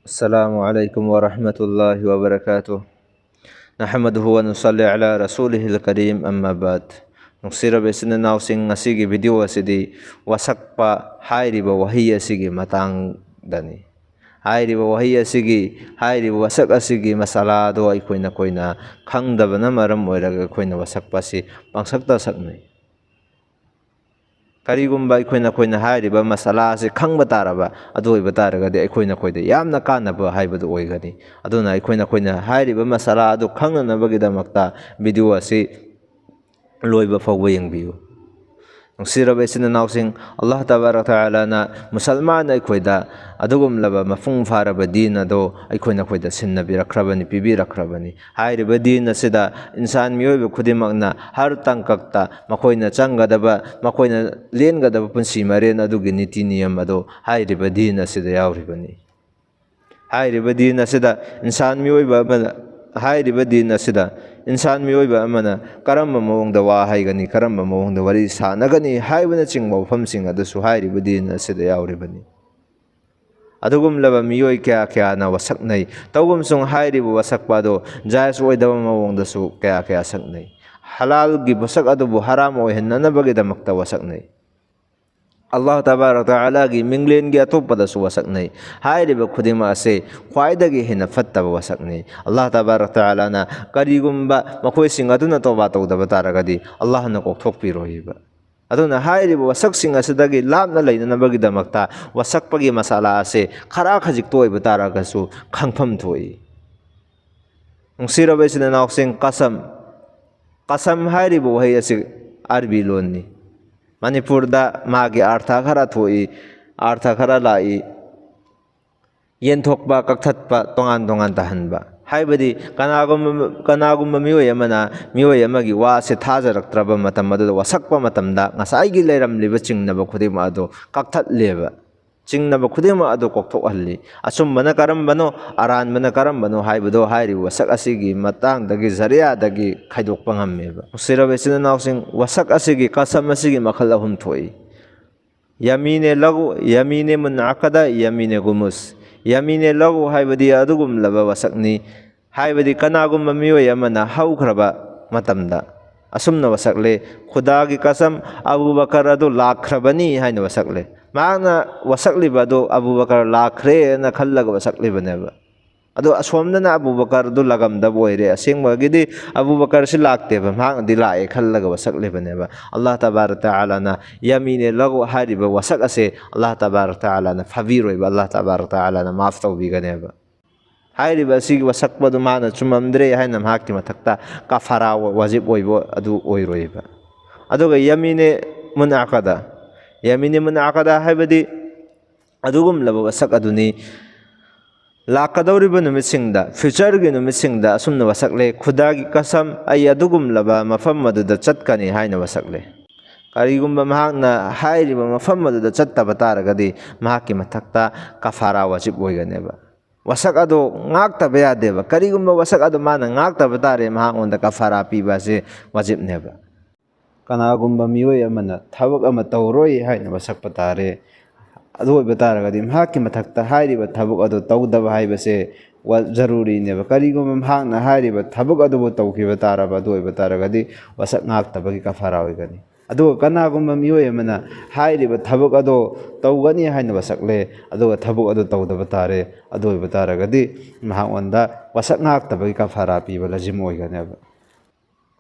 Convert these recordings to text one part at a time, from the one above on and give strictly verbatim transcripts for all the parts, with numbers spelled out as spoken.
السلام عليكم ورحمة الله وبركاته. نحمده ونصلي على رسوله الكريم، أما بعد. ꯅꯨꯡꯁꯤꯔꯕ ꯏꯆꯤꯟ ꯏꯅꯥꯎꯁꯤꯡ, ꯉꯁꯤꯒꯤ video ꯑꯁꯤꯗꯤ ꯋꯥꯁꯛꯄ ꯍꯥꯏꯔꯤꯕ ꯋꯥꯍꯩ ꯑꯁꯤꯒꯤ ꯃꯇꯥꯡꯗꯅꯤ꯫ ꯍꯥꯏꯔꯤꯕ ꯋꯥꯍꯩ ꯑꯁꯤꯒꯤ, ꯍꯥꯏꯔꯤꯕ ꯋꯥꯁꯛ ꯑꯁꯤꯒꯤ ꯃꯁꯥꯂꯥ ꯑꯗꯨ ꯑꯩꯈꯣꯏ ꯅꯈꯣꯏꯅ ꯈꯪꯗꯕꯅ ꯃꯔꯝ ꯑꯣꯏꯔꯒ ꯑꯩꯈꯣꯏꯅ ꯋꯥꯁꯛꯄ ꯑꯁꯤ ꯄꯪꯁꯛꯇ ꯁꯛꯅꯩ꯫ ꯀꯔꯤꯒꯨꯝꯕ ꯑꯩꯈꯣꯏ ꯅꯈꯣꯏꯅ ꯍꯥꯏꯔꯤꯕ ꯃꯁꯥꯂꯥ ꯑꯁꯤ ꯈꯪꯕ ꯇꯥꯔꯕ ꯑꯗꯨ ꯑꯣꯏꯕ ꯇꯥꯔꯒꯗꯤ ꯑꯩꯈꯣꯏ ꯅꯈꯣꯏꯗ ꯌꯥꯝꯅ ꯀꯥꯟꯅꯕ ꯍꯥꯏꯕꯗꯨ ꯑꯣꯏꯒꯅꯤ꯫ ꯑꯗꯨꯅ ꯑꯩꯈꯣꯏ ꯅꯈꯣꯏꯅ ꯍꯥꯏꯔꯤꯕ ꯃꯁꯥꯂꯥ ꯑꯗꯨ ꯈꯪꯅꯅꯕꯒꯤꯗꯃꯛꯇ video ꯑꯁꯤ ꯂꯣꯏꯕ ꯐꯥꯎꯕ ꯌꯦꯡꯕꯤꯌꯨ꯫ ꯅꯨꯡꯁꯤꯔꯕ ꯏꯆꯤꯟ ꯏꯅꯥꯎꯁꯤꯡ, ꯑꯜꯂꯥꯍ ꯇꯕꯥꯔꯛ ꯇꯥꯂꯥꯅ ꯃꯨꯁꯜꯃꯥꯟ ꯑꯩꯈꯣꯏꯗ ꯑꯗꯨꯒꯨꯝꯂꯕ ꯃꯄꯨꯡ ꯐꯥꯔꯕ ꯗꯤꯟ ꯑꯗꯨ ꯑꯩꯈꯣꯏ ꯅꯈꯣꯏꯗ ꯁꯤꯟꯅꯕꯤꯔꯛꯈ꯭ꯔꯕꯅꯤ, ꯄꯤꯕꯤꯔꯛꯈ꯭ꯔꯕꯅꯤ꯫ ꯍꯥꯏꯔꯤꯕ ꯗꯤꯟ ꯑꯁꯤꯗ ꯏꯟꯁꯥꯟ ꯃꯤꯑꯣꯏꯕ ꯈꯨꯗꯤꯡꯃꯛꯅ ꯍꯔ ꯇꯥꯡꯀꯛꯇ ꯃꯈꯣꯏꯅ ꯆꯪꯒꯗꯕ, ꯃꯈꯣꯏꯅ ꯂꯦꯟꯒꯗꯕ ꯄꯨꯟꯁꯤ ꯃꯔꯦꯟ ꯑꯗꯨꯒꯤ ꯅꯤꯇꯤ ꯅꯤꯌꯝ ꯑꯗꯨ ꯍꯥꯏꯔꯤꯕ ꯗꯤꯟ ꯑꯁꯤꯗ ꯌꯥꯎꯔꯤꯕꯅꯤ꯫ ꯍꯥꯏꯔꯤꯕ ꯗꯤꯟ ꯑꯁꯤꯗ ꯏꯟꯁꯥꯟ ꯃꯤꯑꯣꯏꯕ ꯑꯃꯅ, ꯍꯥꯏꯔꯤꯕ ꯗꯤꯟ ꯑꯁꯤꯗ ꯏꯟꯁꯥꯟ ꯃꯤꯑꯣꯏꯕ ꯑꯃꯅ ꯀꯔꯝꯕ ꯃꯑꯣꯡꯗ ꯋꯥ ꯍꯥꯏꯒꯅꯤ, ꯀꯔꯝꯕ ꯃꯑꯣꯡꯗ ꯋꯥꯔꯤ ꯁꯥꯟꯅꯒꯅꯤ ꯍꯥꯏꯕꯅꯆꯤꯡꯕ ꯋꯥꯐꯝꯁꯤꯡ ꯑꯗꯨꯁꯨ ꯍꯥꯏꯔꯤꯕ ꯗꯤꯟ ꯑꯁꯤꯗ ꯌꯥꯎꯔꯤꯕꯅꯤ꯫ ꯑꯗꯨꯒꯨꯝꯂꯕ ꯃꯤꯑꯣꯏ ꯀꯌꯥ ꯀꯌꯥꯅ ꯋꯥꯁꯛꯅꯩ꯫ ꯇꯧꯒꯨꯝꯁꯨꯡ ꯍꯥꯏꯔꯤꯕ ꯋꯥꯁꯛꯄ ꯑꯗꯨ ꯖꯥꯏꯖ ꯑꯣꯏꯗꯕ ꯃꯑꯣꯡꯗꯁꯨ ꯀꯌꯥ ꯀꯌꯥ ꯁꯛꯅꯩ꯫ ꯍꯂꯥꯜꯒꯤ ꯄꯣꯠꯁꯛ ꯑꯗꯨꯕꯨ ꯍꯔꯥꯝ ꯑꯣꯏꯍꯟꯅꯅꯕꯒꯤꯗꯃꯛꯇ ꯋꯥꯁꯛꯅꯩ꯫ ꯑꯜꯂꯥꯍ ꯇꯕꯥꯔꯛ ꯇꯥꯂꯥꯒꯤ ꯃꯤꯡꯂꯦꯟꯒꯤ ꯑꯇꯣꯞꯄꯗꯁꯨ ꯋꯥꯁꯛꯅꯩ꯫ ꯍꯥꯏꯔꯤꯕ ꯈꯨꯗꯤꯡꯃꯛ ꯑꯁꯦ ꯈ꯭ꯋꯥꯏꯗꯒꯤ ꯍꯦꯟꯅ ꯐꯠꯇꯕ ꯋꯥꯁꯛꯅꯤ꯫ ꯑꯜꯂꯥꯍ ꯇꯕꯥꯔꯛ ꯇꯥꯂꯥꯅ ꯀꯔꯤꯒꯨꯝꯕ ꯃꯈꯣꯏꯁꯤꯡ ꯑꯗꯨꯅ ꯇꯧꯕꯥ ꯇꯧꯗꯕ ꯇꯥꯔꯒꯗꯤ ꯑꯜꯂꯥꯍꯅ ꯀꯣꯛꯊꯣꯛꯄꯤꯔꯣꯏꯕ꯫ ꯑꯗꯨꯅ ꯍꯥꯏꯔꯤꯕ ꯋꯥꯁꯛꯁꯤꯡ ꯑꯁꯤꯗꯒꯤ ꯂꯥꯞꯅ ꯂꯩꯅꯅꯕꯒꯤꯗꯃꯛꯇ ꯋꯥꯁꯛꯄꯒꯤ ꯃꯁꯥꯂꯥ ꯑꯁꯦ ꯈꯔ ꯈꯖꯤꯛꯇ ꯑꯣꯏꯕ ꯇꯥꯔꯒꯁꯨ ꯈꯪꯐꯝ ꯊꯣꯛꯏ꯫ ꯅꯨꯡꯁꯤꯔꯕ ꯏꯆꯤꯟ ꯏꯅꯥꯎꯁꯤꯡ, ꯀꯁꯝ, ꯀꯁꯝ ꯍꯥꯏꯔꯤꯕ ꯋꯥꯍꯩ ꯑꯁꯤ ꯑꯔꯕꯤ ꯂꯣꯟꯅꯤ꯫ ꯃꯅꯤꯄꯨꯔꯗ ꯃꯥꯒꯤ ꯑꯥꯔꯊ ꯈꯔ ꯊꯣꯛꯏ, ꯑꯥꯔꯊ ꯈꯔ ꯂꯥꯛꯏ꯫ ꯌꯦꯟꯊꯣꯛꯄ, ꯀꯛꯊꯠꯄ, ꯇꯣꯉꯥꯟ ꯇꯣꯉꯥꯟ ꯇꯥꯍꯟꯕ꯫ ꯍꯥꯏꯕꯗꯤ ꯀꯅꯥꯒꯨꯝꯕ, ꯀꯅꯥꯒꯨꯝꯕ ꯃꯤꯑꯣꯏ ꯑꯃꯅ ꯃꯤꯑꯣꯏ ꯑꯃꯒꯤ ꯋꯥꯁꯦ ꯊꯥꯖꯔꯛꯇ꯭ꯔꯕ ꯃꯇꯝ ꯑꯗꯨꯗ ꯋꯥꯁꯛꯄ ꯃꯇꯝꯗ ꯉꯁꯥꯏꯒꯤ ꯂꯩꯔꯝꯂꯤꯕ ꯆꯤꯡꯅꯕ ꯈꯨꯗꯤꯡꯃꯛ ꯑꯗꯨ ꯀꯛꯊꯠꯂꯦꯕ꯫ ꯆꯤꯡꯅꯕ ꯈꯨꯗꯤꯡꯃꯛ ꯑꯗꯨ ꯀꯣꯛꯊꯣꯛꯍꯜꯂꯤ꯫ ꯑꯆꯨꯝꯕꯅ ꯀꯔꯝꯕꯅꯣ, ꯑꯔꯥꯟꯕꯅ ꯀꯔꯝꯕꯅꯣ ꯍꯥꯏꯕꯗꯣ ꯍꯥꯏꯔꯤꯕ ꯋꯥꯁꯛ ꯑꯁꯤꯒꯤ ꯃꯇꯥꯡꯗꯒꯤ, ꯖꯔꯤꯌꯥꯗꯒꯤ ꯈꯥꯏꯗꯣꯛꯄ ꯉꯝꯃꯦꯕ꯫ ꯅꯨꯡꯁꯤꯔꯕ ꯏꯆꯤꯟ ꯏꯅꯥꯎꯁꯤꯡ, ꯋꯥꯁꯛ ꯑꯁꯤꯒꯤ, ꯀꯁꯝ ꯑꯁꯤꯒꯤ ꯃꯈꯜ ꯑꯍꯨꯝ ꯊꯣꯛꯏ꯫ ꯌꯥꯃꯤꯅꯦ ꯂꯒꯨ, ꯌꯥꯃꯤꯅꯦ ꯃꯨꯟꯑꯀꯗ, ꯌꯥꯃꯤꯅꯦ ꯒꯨꯃꯨꯁ꯫ ꯌꯥꯃꯤꯅꯦ ꯂꯒꯨ ꯍꯥꯏꯕꯗꯤ ꯑꯗꯨꯒꯨꯝꯂꯕ ꯋꯥꯁꯛꯅꯤ꯫ ꯍꯥꯏꯕꯗꯤ ꯀꯅꯥꯒꯨꯝꯕ ꯃꯤꯑꯣꯏ ꯑꯃꯅ ꯍꯧꯈ꯭ꯔꯕ ꯃꯇꯝꯗ ꯑꯁꯨꯝꯅ ꯋꯥꯁꯛꯂꯦ, "ꯈꯨꯗꯥꯒꯤ ꯀꯁꯝ, ꯑꯕꯨ ꯕꯀꯔ ꯑꯗꯨ ꯂꯥꯛꯈ꯭ꯔꯕꯅꯤ" ꯍꯥꯏꯅ ꯋꯥꯁꯛꯂꯦ꯫ ꯃꯍꯥꯛꯅ ꯋꯥꯁꯛꯂꯤꯕ ꯑꯗꯨ ꯑꯕꯨ ꯕꯀꯔ ꯂꯥꯛꯈ꯭ꯔꯦꯅ ꯈꯜꯂꯒ ꯋꯥꯁꯛꯂꯤꯕꯅꯦꯕ꯫ ꯑꯗꯣ ꯑꯁꯣꯝꯗꯅ ꯑꯕꯨ ꯕꯀꯔꯗꯨ ꯂꯥꯛꯂꯝꯗꯕ ꯑꯣꯏꯔꯦ꯫ ꯑꯁꯦꯡꯕꯒꯤꯗꯤ ꯑꯕꯨ ꯕꯀꯔꯁꯤ ꯂꯥꯛꯇꯦꯕ, ꯃꯍꯥꯛꯅꯗꯤ ꯂꯥꯛꯑꯦ ꯈꯜꯂꯒ ꯋꯥꯁꯛꯂꯤꯕꯅꯦꯕ꯫ ꯑꯜꯂꯥꯍ ꯇꯕꯥꯔꯛ ꯇꯥꯂꯥꯅ ꯌꯥꯃꯤꯅꯦ ꯂꯒꯨ ꯍꯥꯏꯔꯤꯕ ꯋꯥꯁꯛ ꯑꯁꯦ ꯑꯜꯂꯥꯍ ꯇꯕꯥꯔꯛ ꯇꯥꯂꯥꯅ ꯐꯥꯕꯤꯔꯣꯏꯕ, ꯑꯜꯂꯥꯍ ꯇꯕꯥꯔꯛ ꯇꯥꯂꯥꯅ ꯃꯥꯐ ꯇꯧꯕꯤꯒꯅꯦꯕ꯫ ꯍꯥꯏꯔꯤꯕ ꯑꯁꯤꯒꯤ ꯋꯥꯁꯛꯄ ꯑꯗꯨ ꯃꯥꯅ ꯆꯨꯝꯃꯝꯗ꯭ꯔꯦ ꯍꯥꯏꯅ ꯃꯍꯥꯛꯀꯤ ꯃꯊꯛꯇ ꯀꯐꯥꯔꯥ ꯋꯥꯖꯤꯕ ꯑꯣꯏꯕ ꯑꯗꯨ ꯑꯣꯏꯔꯣꯏꯕ꯫ ꯑꯗꯨꯒ ꯌꯥꯃꯤꯅꯦ ꯃꯨꯟꯑꯀꯗ, ꯌꯥꯃꯤꯅꯦ ꯃꯨꯟꯑꯀꯗ ꯍꯥꯏꯕꯗꯤ ꯑꯗꯨꯒꯨꯝꯂꯕ ꯋꯥꯁꯛ ꯑꯗꯨꯅꯤ꯫ ꯂꯥꯛꯀꯗꯧꯔꯤꯕ ꯅꯨꯃꯤꯠꯁꯤꯡꯗ, ꯐ꯭ꯌꯨꯆꯔꯒꯤ ꯅꯨꯃꯤꯠꯁꯤꯡꯗ ꯑꯁꯨꯝꯅ ꯋꯥꯁꯛꯂꯦ, "ꯈꯨꯗꯥꯒꯤ ꯀꯁꯝ, ꯑꯩ ꯑꯗꯨꯒꯨꯝꯂꯕ ꯃꯐꯝ ꯑꯗꯨꯗ ꯆꯠꯀꯅꯤ" ꯍꯥꯏꯅ ꯋꯥꯁꯛꯂꯦ꯫ ꯀꯔꯤꯒꯨꯝꯕ ꯃꯍꯥꯛꯅ ꯍꯥꯏꯔꯤꯕ ꯃꯐꯝ ꯑꯗꯨꯗ ꯆꯠꯇꯕ ꯇꯥꯔꯒꯗꯤ ꯃꯍꯥꯛꯀꯤ ꯃꯊꯛꯇ ꯀꯐꯥꯔꯥ ꯋꯥꯖꯤꯕ ꯑꯣꯏꯒꯅꯦꯕ꯫ ꯋꯥꯁꯛ ꯑꯗꯣ ꯉꯥꯛꯇꯕ ꯌꯥꯗꯦꯕ꯫ ꯀꯔꯤꯒꯨꯝꯕ ꯋꯥꯁꯛ ꯑꯗꯣ ꯃꯥꯅ ꯉꯥꯛꯇꯕ ꯇꯥꯔꯦ, ꯃꯍꯥꯛꯉꯣꯟꯗ ꯀꯐꯥꯔꯥ ꯄꯤꯕ ꯑꯁꯤ ꯋꯥꯖꯤꯕꯅꯦꯕ꯫ ꯀꯅꯥꯒꯨꯝꯕ ꯃꯤꯑꯣꯏ ꯑꯃꯅ ꯊꯕꯛ ꯑꯃ ꯇꯧꯔꯣꯏ ꯍꯥꯏꯅ ꯋꯥꯁꯛꯄ ꯇꯥꯔꯦ, ꯑꯗꯨ ꯑꯣꯏꯕ ꯇꯥꯔꯒꯗꯤ ꯃꯍꯥꯛꯀꯤ ꯃꯊꯛꯇ ꯍꯥꯏꯔꯤꯕ ꯊꯕꯛ ꯑꯗꯨ ꯇꯧꯗꯕ ꯍꯥꯏꯕꯁꯦ ꯋꯥ-, ꯖꯔꯨꯔꯤꯅꯦꯕ꯫ ꯀꯔꯤꯒꯨꯝꯕ ꯃꯍꯥꯛꯅ ꯍꯥꯏꯔꯤꯕ ꯊꯕꯛ ꯑꯗꯨꯕꯨ ꯇꯧꯈꯤꯕ ꯇꯥꯔꯕ, ꯑꯗꯨ ꯑꯣꯏꯕ ꯇꯥꯔꯒꯗꯤ ꯋꯥꯁꯛ ꯉꯥꯛꯇꯕꯒꯤ ꯀꯐꯥꯔꯥ ꯑꯣꯏꯒꯅꯤ꯫ ꯑꯗꯨꯒ ꯀꯅꯥꯒꯨꯝꯕ ꯃꯤꯑꯣꯏ ꯑꯃꯅ ꯍꯥꯏꯔꯤꯕ ꯊꯕꯛ ꯑꯗꯣ ꯇꯧꯒꯅꯤ ꯍꯥꯏꯅ ꯋꯥꯁꯛꯂꯦ, ꯑꯗꯨꯒ ꯊꯕꯛ ꯑꯗꯨ ꯇꯧꯗꯕ ꯇꯥꯔꯦ, ꯑꯗꯨ ꯑꯣꯏꯕ ꯇꯥꯔꯒꯗꯤ ꯃꯍꯥꯛꯉꯣꯟꯗ ꯋꯥꯁꯛ ꯉꯥꯛꯇꯕꯒꯤ ꯀꯐꯥꯔꯥ ꯄꯤꯕ ꯂꯥꯖꯤꯝ ꯑꯣꯏꯒꯅꯦꯕ꯫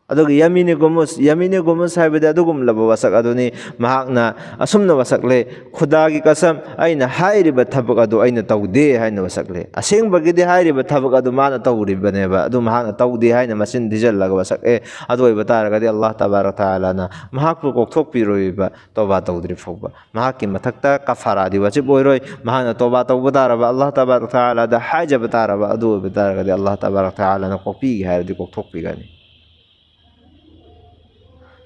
ꯑꯗꯨꯒ ꯌꯥꯃꯤꯅꯦ ꯒꯨꯃꯨꯁ, ꯌꯥꯃꯤꯅꯦ ꯒꯨꯃꯨꯁ ꯍꯥꯏꯕꯗꯤ ꯑꯗꯨꯒꯨꯝꯂꯕ ꯋꯥꯁꯛ ꯑꯗꯨꯅꯤ꯫ ꯃꯍꯥꯛꯅ ꯑꯁꯨꯝꯅ ꯋꯥꯁꯛꯂꯦ, "ꯈꯨꯗꯥꯒꯤ ꯀꯁꯝ, ꯑꯩꯅ ꯍꯥꯏꯔꯤꯕ ꯊꯕꯛ ꯑꯗꯨ ꯑꯩꯅ ꯇꯧꯗꯦ" ꯍꯥꯏꯅ ꯋꯥꯁꯛꯂꯦ꯫ ꯑꯁꯦꯡꯕꯒꯤꯗꯤ ꯍꯥꯏꯔꯤꯕ ꯊꯕꯛ ꯑꯗꯨ ꯃꯥꯅ ꯇꯧꯔꯤꯕꯅꯦꯕ, ꯑꯗꯨ ꯃꯍꯥꯛꯅ ꯇꯧꯗꯦ ꯍꯥꯏꯅ ꯃꯆꯤꯟ ꯊꯤꯖꯤꯜꯂꯒ ꯋꯥꯁꯛꯑꯦ꯫ ꯑꯗꯨ ꯑꯣꯏꯕ ꯇꯥꯔꯒꯗꯤ ꯑꯜꯂꯥꯍ ꯇꯕꯥꯔꯛ ꯇꯥꯂꯥꯅ ꯃꯍꯥꯛꯄꯨ ꯀꯣꯛꯊꯣꯛꯄꯤꯔꯣꯏꯕ, ꯇꯣꯕꯥ ꯇꯧꯗ꯭ꯔꯤ ꯐꯥꯎꯕ꯫ ꯃꯍꯥꯛꯀꯤ ꯃꯊꯛꯇ ꯀꯐꯥꯔꯥꯗꯤ ꯋꯥꯖꯤꯕ ꯑꯣꯏꯔꯣꯏ꯫ ꯃꯍꯥꯛꯅ ꯇꯣꯕꯥ ꯇꯧꯕ ꯇꯥꯔꯕ, ꯑꯜꯂꯥꯍ ꯇꯕꯥꯔꯛ ꯇꯥꯂꯥꯗ ꯍꯥꯏꯖꯕ ꯇꯥꯔꯕ, ꯑꯗꯨ ꯑꯣꯏꯕ ꯇꯥꯔꯒꯗꯤ ꯑꯜꯂꯥꯍ ꯇꯕꯥꯔꯛ ꯇꯥꯂꯥꯅ ꯀꯣꯛꯄꯤꯒꯦ ꯍꯥꯏꯔꯗꯤ ꯀꯣꯛꯊꯣꯛꯄꯤꯒꯅꯤ꯫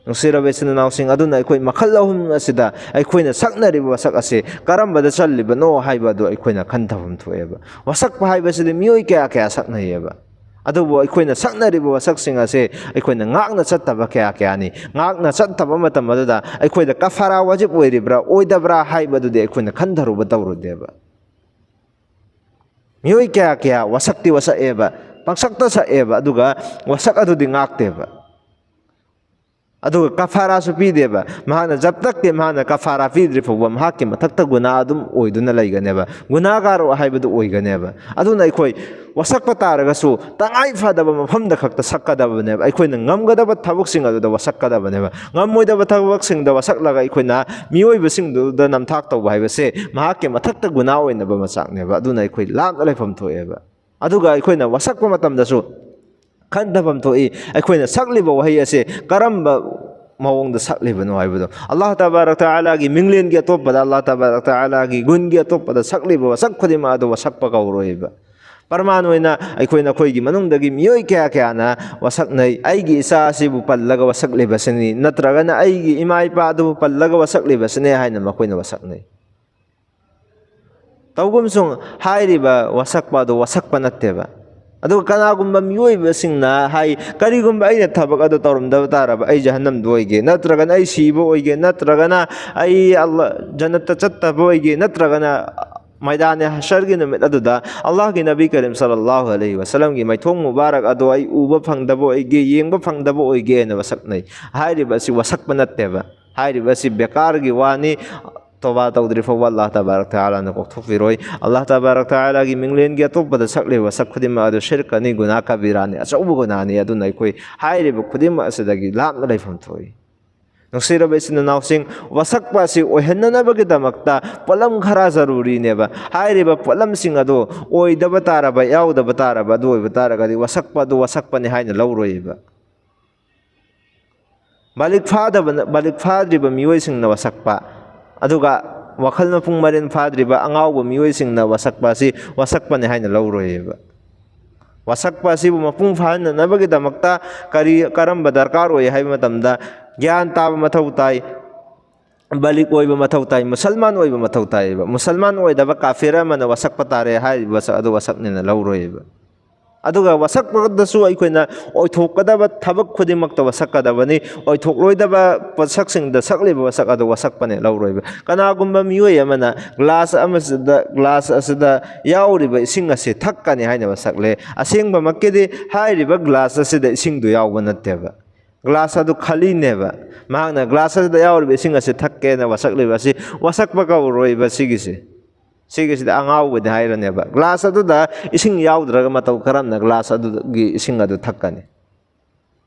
ꯅꯨꯡꯁꯤꯔꯕ ꯏꯆꯤꯟ ꯏꯅꯥꯎꯁꯤꯡ, ꯑꯗꯨꯅ ꯑꯩꯈꯣꯏ ꯃꯈꯜ ꯑꯍꯨꯝ ꯑꯁꯤꯗ ꯑꯩꯈꯣꯏꯅ ꯁꯛꯅꯔꯤꯕ ꯋꯥꯁꯛ ꯑꯁꯦ ꯀꯔꯝꯕꯗ ꯆꯜꯂꯤꯕꯅꯣ ꯍꯥꯏꯕ ꯑꯗꯨ ꯑꯩꯈꯣꯏꯅ ꯈꯟꯊꯐꯝ ꯊꯣꯛꯑꯦꯕ꯫ ꯋꯥꯁꯛꯄ ꯍꯥꯏꯕꯁꯤꯗꯤ ꯃꯤꯑꯣꯏ ꯀꯌꯥ ꯀꯌꯥ ꯁꯛꯅꯩꯌꯦꯕ꯫ ꯑꯗꯨꯕꯨ ꯑꯩꯈꯣꯏꯅ ꯁꯛꯅꯔꯤꯕ ꯋꯥꯁꯛꯁꯤꯡ ꯑꯁꯦ ꯑꯩꯈꯣꯏꯅ ꯉꯥꯛꯅ ꯆꯠꯇꯕ ꯀꯌꯥ ꯀꯌꯥꯅꯤ꯫ ꯉꯥꯛꯅ ꯆꯠꯇꯕ ꯃꯇꯝ ꯑꯗꯨꯗ ꯑꯩꯈꯣꯏꯗ ꯀꯐꯥꯔꯥ ꯋꯥꯖꯤꯕ ꯑꯣꯏꯔꯤꯕ꯭ꯔꯥ, ꯑꯣꯏꯗꯕ꯭ꯔꯥ ꯍꯥꯏꯕꯗꯨꯗꯤ ꯑꯩꯈꯣꯏꯅ ꯈꯟꯊꯔꯨꯕ ꯇꯧꯔꯨꯗꯦꯕ꯫ ꯃꯤꯑꯣꯏ ꯀꯌꯥ ꯀꯌꯥ ꯋꯥꯁꯛꯇꯤ ꯋꯥꯁꯛꯑꯦꯕ, ꯄꯪꯁꯛꯇ ꯁꯛꯑꯦꯕ, ꯑꯗꯨꯒ ꯋꯥꯁꯛ ꯑꯗꯨꯗꯤ ꯉꯥꯛꯇꯦꯕ꯫ ꯑꯗꯨꯒ ꯀꯐꯥꯔꯥꯁꯨ ꯄꯤꯗꯦꯕ꯫ ꯃꯍꯥꯛꯅ ꯖꯕ ꯇꯛ ꯀꯦ ꯃꯍꯥꯛꯅ ꯀꯐꯥꯔꯥ ꯄꯤꯗ꯭ꯔꯤ ꯐꯥꯎꯕ ꯃꯍꯥꯛꯀꯤ ꯃꯊꯛꯇ ꯒꯨꯅꯥ ꯑꯗꯨꯝ ꯑꯣꯏꯗꯨꯅ ꯂꯩꯒꯅꯦꯕ, ꯒꯨꯅꯥꯒꯥꯔ ꯍꯥꯏꯕꯗꯨ ꯑꯣꯏꯒꯅꯦꯕ꯫ ꯑꯗꯨꯅ ꯑꯩꯈꯣꯏ ꯋꯥꯁꯛꯄ ꯇꯥꯔꯒꯁꯨ ꯇꯉꯥꯏ ꯐꯗꯕ ꯃꯐꯝꯗ ꯈꯛꯇ ꯁꯛꯀꯗꯕꯅꯦꯕ꯫ ꯑꯩꯈꯣꯏꯅ ꯉꯝꯒꯗꯕ ꯊꯕꯛꯁꯤꯡ ꯑꯗꯨꯗ ꯋꯥꯁꯛꯀꯗꯕꯅꯦꯕ꯫ ꯉꯝꯃꯣꯏꯗꯕ ꯊꯕꯛꯁꯤꯡꯗ ꯋꯥꯁꯛꯂꯒ ꯑꯩꯈꯣꯏꯅ ꯃꯤꯑꯣꯏꯕꯁꯤꯡꯗꯨꯗ ꯅꯝꯊꯥꯛ ꯇꯧꯕ ꯍꯥꯏꯕꯁꯦ ꯃꯍꯥꯛꯀꯤ ꯃꯊꯛꯇ ꯒꯨꯅꯥ ꯑꯣꯏꯅꯕ ꯃꯆꯥꯛꯅꯦꯕ꯫ ꯑꯗꯨꯅ ꯑꯩꯈꯣꯏ ꯂꯥꯞꯅ ꯂꯩꯐꯝ ꯊꯣꯛꯑꯦꯕ꯫ ꯑꯗꯨꯒ ꯑꯩꯈꯣꯏꯅ ꯋꯥꯁꯛꯄ ꯃꯇꯝꯗꯁꯨ ꯈꯟꯊꯐꯝ ꯊꯣꯛꯏ, ꯑꯩꯈꯣꯏꯅ ꯁꯛꯂꯤꯕ ꯋꯥꯍꯩ ꯑꯁꯦ ꯀꯔꯝꯕ ꯃꯑꯣꯡꯗ ꯁꯛꯂꯤꯕꯅꯣ ꯍꯥꯏꯕꯗꯣ꯫ ꯑꯜꯂꯥꯍ ꯇꯕꯥꯔꯛ ꯇꯥꯂꯥꯒꯤ ꯃꯤꯡꯂꯦꯟꯒꯤ ꯑꯇꯣꯞꯄꯗ, ꯑꯜꯂꯥꯍ ꯇꯕꯥꯔꯛ ꯇꯥꯂꯥꯒꯤ ꯒꯨꯟꯒꯤ ꯑꯇꯣꯞꯄꯗ ꯁꯛꯂꯤꯕ ꯋꯥꯁꯛ ꯈꯨꯗꯤꯡꯃꯛ ꯑꯗꯨ ꯋꯥꯁꯛꯄ ꯀꯧꯔꯣꯏꯕ꯫ ꯄ꯭ꯔꯃꯥꯟ ꯑꯣꯏꯅ ꯑꯩꯈꯣꯏ ꯅꯈꯣꯏꯒꯤ ꯃꯅꯨꯡꯗꯒꯤ ꯃꯤꯑꯣꯏ ꯀꯌꯥ ꯀꯌꯥꯅ ꯋꯥꯁꯛꯅꯩ, "ꯑꯩꯒꯤ ꯏꯆꯥ ꯑꯁꯤꯕꯨ ꯄꯜꯂꯒ ꯋꯥꯁꯛꯂꯤꯕꯁꯤꯅꯤ", ꯅꯠꯇ꯭ꯔꯒꯅ "ꯑꯩꯒꯤ ꯏꯃꯥ ꯏꯄꯥ ꯑꯗꯨꯕꯨ ꯄꯜꯂꯒ ꯋꯥꯁꯛꯂꯤꯕꯁꯤꯅꯦ" ꯍꯥꯏꯅ ꯃꯈꯣꯏꯅ ꯋꯥꯁꯛꯅꯩ꯫ ꯇꯧꯒꯨꯝꯁꯨꯡ ꯍꯥꯏꯔꯤꯕ ꯋꯥꯁꯛꯄ ꯑꯗꯨ ꯋꯥꯁꯛꯄ ꯅꯠꯇꯦꯕ꯫ ꯑꯗꯨꯒ ꯀꯅꯥꯒꯨꯝꯕ ꯃꯤꯑꯣꯏꯕꯁꯤꯡꯅ ꯍꯥꯏ, "ꯀꯔꯤꯒꯨꯝꯕ ꯑꯩꯅ ꯊꯕꯛ ꯑꯗꯨ ꯇꯧꯔꯝꯗꯕ ꯇꯥꯔꯕ ꯑꯩ ꯖꯍꯟꯅꯝꯗ ꯑꯣꯏꯒꯦ, ꯅꯠꯇ꯭ꯔꯒꯅ ꯑꯩ ꯁꯤꯕ ꯑꯣꯏꯒꯦ, ꯅꯠꯇ꯭ꯔꯒꯅ ꯑꯩ ꯑꯜꯂꯥ ꯖꯟꯅꯠꯇ ꯆꯠꯇꯕ ꯑꯣꯏꯒꯦ, ꯅꯠꯇ꯭ꯔꯒꯅ ꯃꯩꯗꯥꯅꯦ ꯍꯁꯔꯒꯤ ꯅꯨꯃꯤꯠ ꯑꯗꯨꯗ ꯑꯜꯂꯥꯍꯒꯤ ꯅꯕꯤ ꯀꯔꯤꯝ ꯁꯜꯂꯜꯂꯥꯍꯨ ꯑꯂꯩꯍꯤ ꯋꯁꯜꯂꯝꯒꯤ ꯃꯥꯏꯊꯣꯡ ꯃꯨꯕꯥꯔꯛ ꯑꯗꯨ ꯑꯩ ꯎꯕ ꯐꯪꯗꯕ ꯑꯣꯏꯒꯦ, ꯌꯦꯡꯕ ꯐꯪꯗꯕ ꯑꯣꯏꯒꯦ" ꯍꯥꯏꯅ ꯋꯥꯁꯛꯅꯩ꯫ ꯍꯥꯏꯔꯤꯕ ꯑꯁꯤ ꯋꯥꯁꯛꯄ ꯅꯠꯇꯦꯕ꯫ ꯍꯥꯏꯔꯤꯕ ꯑꯁꯤ ꯕꯦꯀꯥꯔꯒꯤ ꯋꯥꯅꯤ꯫ ꯇꯣꯕꯥ ꯇꯧꯗ꯭ꯔꯤ ꯐꯥꯎꯕ ꯑꯜꯂꯥꯍ ꯇꯕꯥꯔꯛ ꯇꯥꯂꯥꯅ ꯀꯣꯛꯊꯣꯛꯄꯤꯔꯣꯏ꯫ ꯑꯜꯂꯥꯍ ꯇꯕꯥꯔꯛ ꯇꯥꯂꯥꯒꯤ ꯃꯤꯡꯂꯦꯟꯒꯤ ꯑꯇꯣꯞꯄꯗ ꯁꯛꯂꯤꯕ ꯁꯛ ꯈꯨꯗꯤꯡꯃꯛ ꯑꯗꯨ ꯁꯤꯔꯀꯅꯤ, ꯒꯨꯅꯥ ꯀꯕꯤꯔꯥꯅꯤ, ꯑꯆꯧꯕ ꯒꯨꯅꯥꯅꯤ꯫ ꯑꯗꯨꯅ ꯑꯩꯈꯣꯏ ꯍꯥꯏꯔꯤꯕ ꯈꯨꯗꯤꯡꯃꯛ ꯑꯁꯤꯗꯒꯤ ꯂꯥꯞꯅ ꯂꯩꯐꯝ ꯊꯣꯛꯏ꯫ ꯅꯨꯡꯁꯤꯔꯕ ꯏꯆꯤꯟ ꯏꯅꯥꯎꯁꯤꯡ, ꯋꯥꯁꯛꯄ ꯑꯁꯤ ꯑꯣꯏꯍꯟꯅꯅꯕꯒꯤꯗꯃꯛꯇ ꯄꯣꯠꯂꯝ ꯈꯔ ꯖꯔꯨꯔꯤꯅꯦꯕ꯫ ꯍꯥꯏꯔꯤꯕ ꯄꯣꯠꯂꯝꯁꯤꯡ ꯑꯗꯨ ꯑꯣꯏꯗꯕ ꯇꯥꯔꯕ, ꯌꯥꯎꯗꯕ ꯇꯥꯔꯕ, ꯑꯗꯨ ꯑꯣꯏꯕ ꯇꯥꯔꯒꯗꯤ ꯋꯥꯁꯛꯄ ꯑꯗꯨ ꯋꯥꯁꯛꯄꯅꯤ ꯍꯥꯏꯅ ꯂꯧꯔꯣꯏꯕ꯫ ꯕꯥꯂꯤꯛ ꯐꯥꯗꯕ, ꯕꯥꯂꯤꯛ ꯐꯥꯗ꯭ꯔꯤꯕ ꯃꯤꯑꯣꯏꯁꯤꯡꯅ ꯋꯥꯁꯛꯄ, ꯑꯗꯨꯒ ꯋꯥꯈꯜ ꯃꯄꯨꯡ ꯃꯔꯦꯟ ꯐꯥꯗ꯭ꯔꯤꯕ ꯑꯉꯥꯎꯕ ꯃꯤꯑꯣꯏꯁꯤꯡꯅ ꯋꯥꯁꯛꯄ ꯑꯁꯤ ꯋꯥꯁꯛꯄꯅꯤ ꯍꯥꯏꯅ ꯂꯧꯔꯣꯏꯌꯦꯕ꯫ ꯋꯥꯁꯛꯄ ꯑꯁꯤꯕꯨ ꯃꯄꯨꯡ ꯐꯥꯍꯟꯅꯅꯕꯒꯤꯗꯃꯛꯇ ꯀꯔꯤ, ꯀꯔꯝꯕ ꯗꯔꯀꯥꯔ ꯑꯣꯏ ꯍꯥꯏꯕ ꯃꯇꯝꯗ, ꯒ꯭ꯌꯥꯟ ꯇꯥꯕ ꯃꯊꯧ ꯇꯥꯏ, ꯕꯥꯂꯤꯛ ꯑꯣꯏꯕ ꯃꯊꯧ ꯇꯥꯏ, ꯃꯨꯁꯜꯃꯥꯟ ꯑꯣꯏꯕ ꯃꯊꯧ ꯇꯥꯏꯌꯦꯕ꯫ ꯃꯨꯁꯜꯃꯥꯟ ꯑꯣꯏꯗꯕ ꯀꯥꯐꯤꯔ ꯑꯃꯅ ꯋꯥꯁꯛꯄ ꯇꯥꯔꯦ ꯍꯥꯏꯔꯤꯕ ꯁꯛ ꯑꯗꯨ ꯋꯥꯁꯛꯅꯦꯅ ꯂꯧꯔꯣꯏꯌꯦꯕ꯫ ꯑꯗꯨꯒ ꯋꯥꯁꯛꯄꯗꯁꯨ ꯑꯩꯈꯣꯏꯅ ꯑꯣꯏꯊꯣꯛꯀꯗꯕ ꯊꯕꯛ ꯈꯨꯗꯤꯡꯃꯛꯇ ꯋꯥꯁꯛꯀꯗꯕꯅꯤ꯫ ꯑꯣꯏꯊꯣꯛꯂꯣꯏꯗꯕ ꯄꯣꯠꯁꯛꯁꯤꯡꯗ ꯁꯛꯂꯤꯕ ꯋꯥꯁꯛ ꯑꯗꯨ ꯋꯥꯁꯛꯄꯅꯦ ꯂꯧꯔꯣꯏꯕ꯫ ꯀꯅꯥꯒꯨꯝꯕ ꯃꯤꯑꯣꯏ ꯑꯃꯅ ꯒ꯭ꯂꯥꯁ ꯑꯃꯁꯤꯗ, ꯒ꯭ꯂꯥꯁ ꯑꯁꯤꯗ ꯌꯥꯎꯔꯤꯕ ꯏꯁꯤꯡ ꯑꯁꯤ ꯊꯛꯀꯅꯤ ꯍꯥꯏꯅ ꯋꯥꯁꯛꯂꯦ꯫ ꯑꯁꯦꯡꯕꯃꯛꯀꯤꯗꯤ ꯍꯥꯏꯔꯤꯕ ꯒ꯭ꯂꯥꯁ ꯑꯁꯤꯗ ꯏꯁꯤꯡꯗꯨ ꯌꯥꯎꯕ ꯅꯠꯇꯦꯕ꯫ ꯒ꯭ꯂꯥꯁ ꯑꯗꯨ ꯈꯥꯂꯤꯅꯦꯕ꯫ ꯃꯍꯥꯛꯅ ꯒ꯭ꯂꯥꯁ ꯑꯗꯨꯗ ꯌꯥꯎꯔꯤꯕ ꯏꯁꯤꯡ ꯑꯁꯤ ꯊꯛꯀꯦꯅ ꯋꯥꯁꯛꯂꯤꯕ ꯑꯁꯤ ꯋꯥꯁꯛꯄ ꯀꯧꯔꯣꯏꯕ꯫ ꯁꯤꯒꯤꯁꯦ, ꯁꯤꯒꯤꯁꯤꯗ ꯑꯉꯥꯎꯕꯅꯤ ꯍꯥꯏꯔꯅꯦꯕ꯫ ꯒ꯭ꯂꯥꯁ ꯑꯗꯨꯗ ꯏꯁꯤꯡ ꯌꯥꯎꯗ꯭ꯔꯒ ꯃꯇꯧ ꯀꯔꯝꯅ ꯒ꯭ꯂꯥꯁ ꯑꯗꯨꯒꯤ ꯏꯁꯤꯡ ꯑꯗꯨ ꯊꯛꯀꯅꯤ?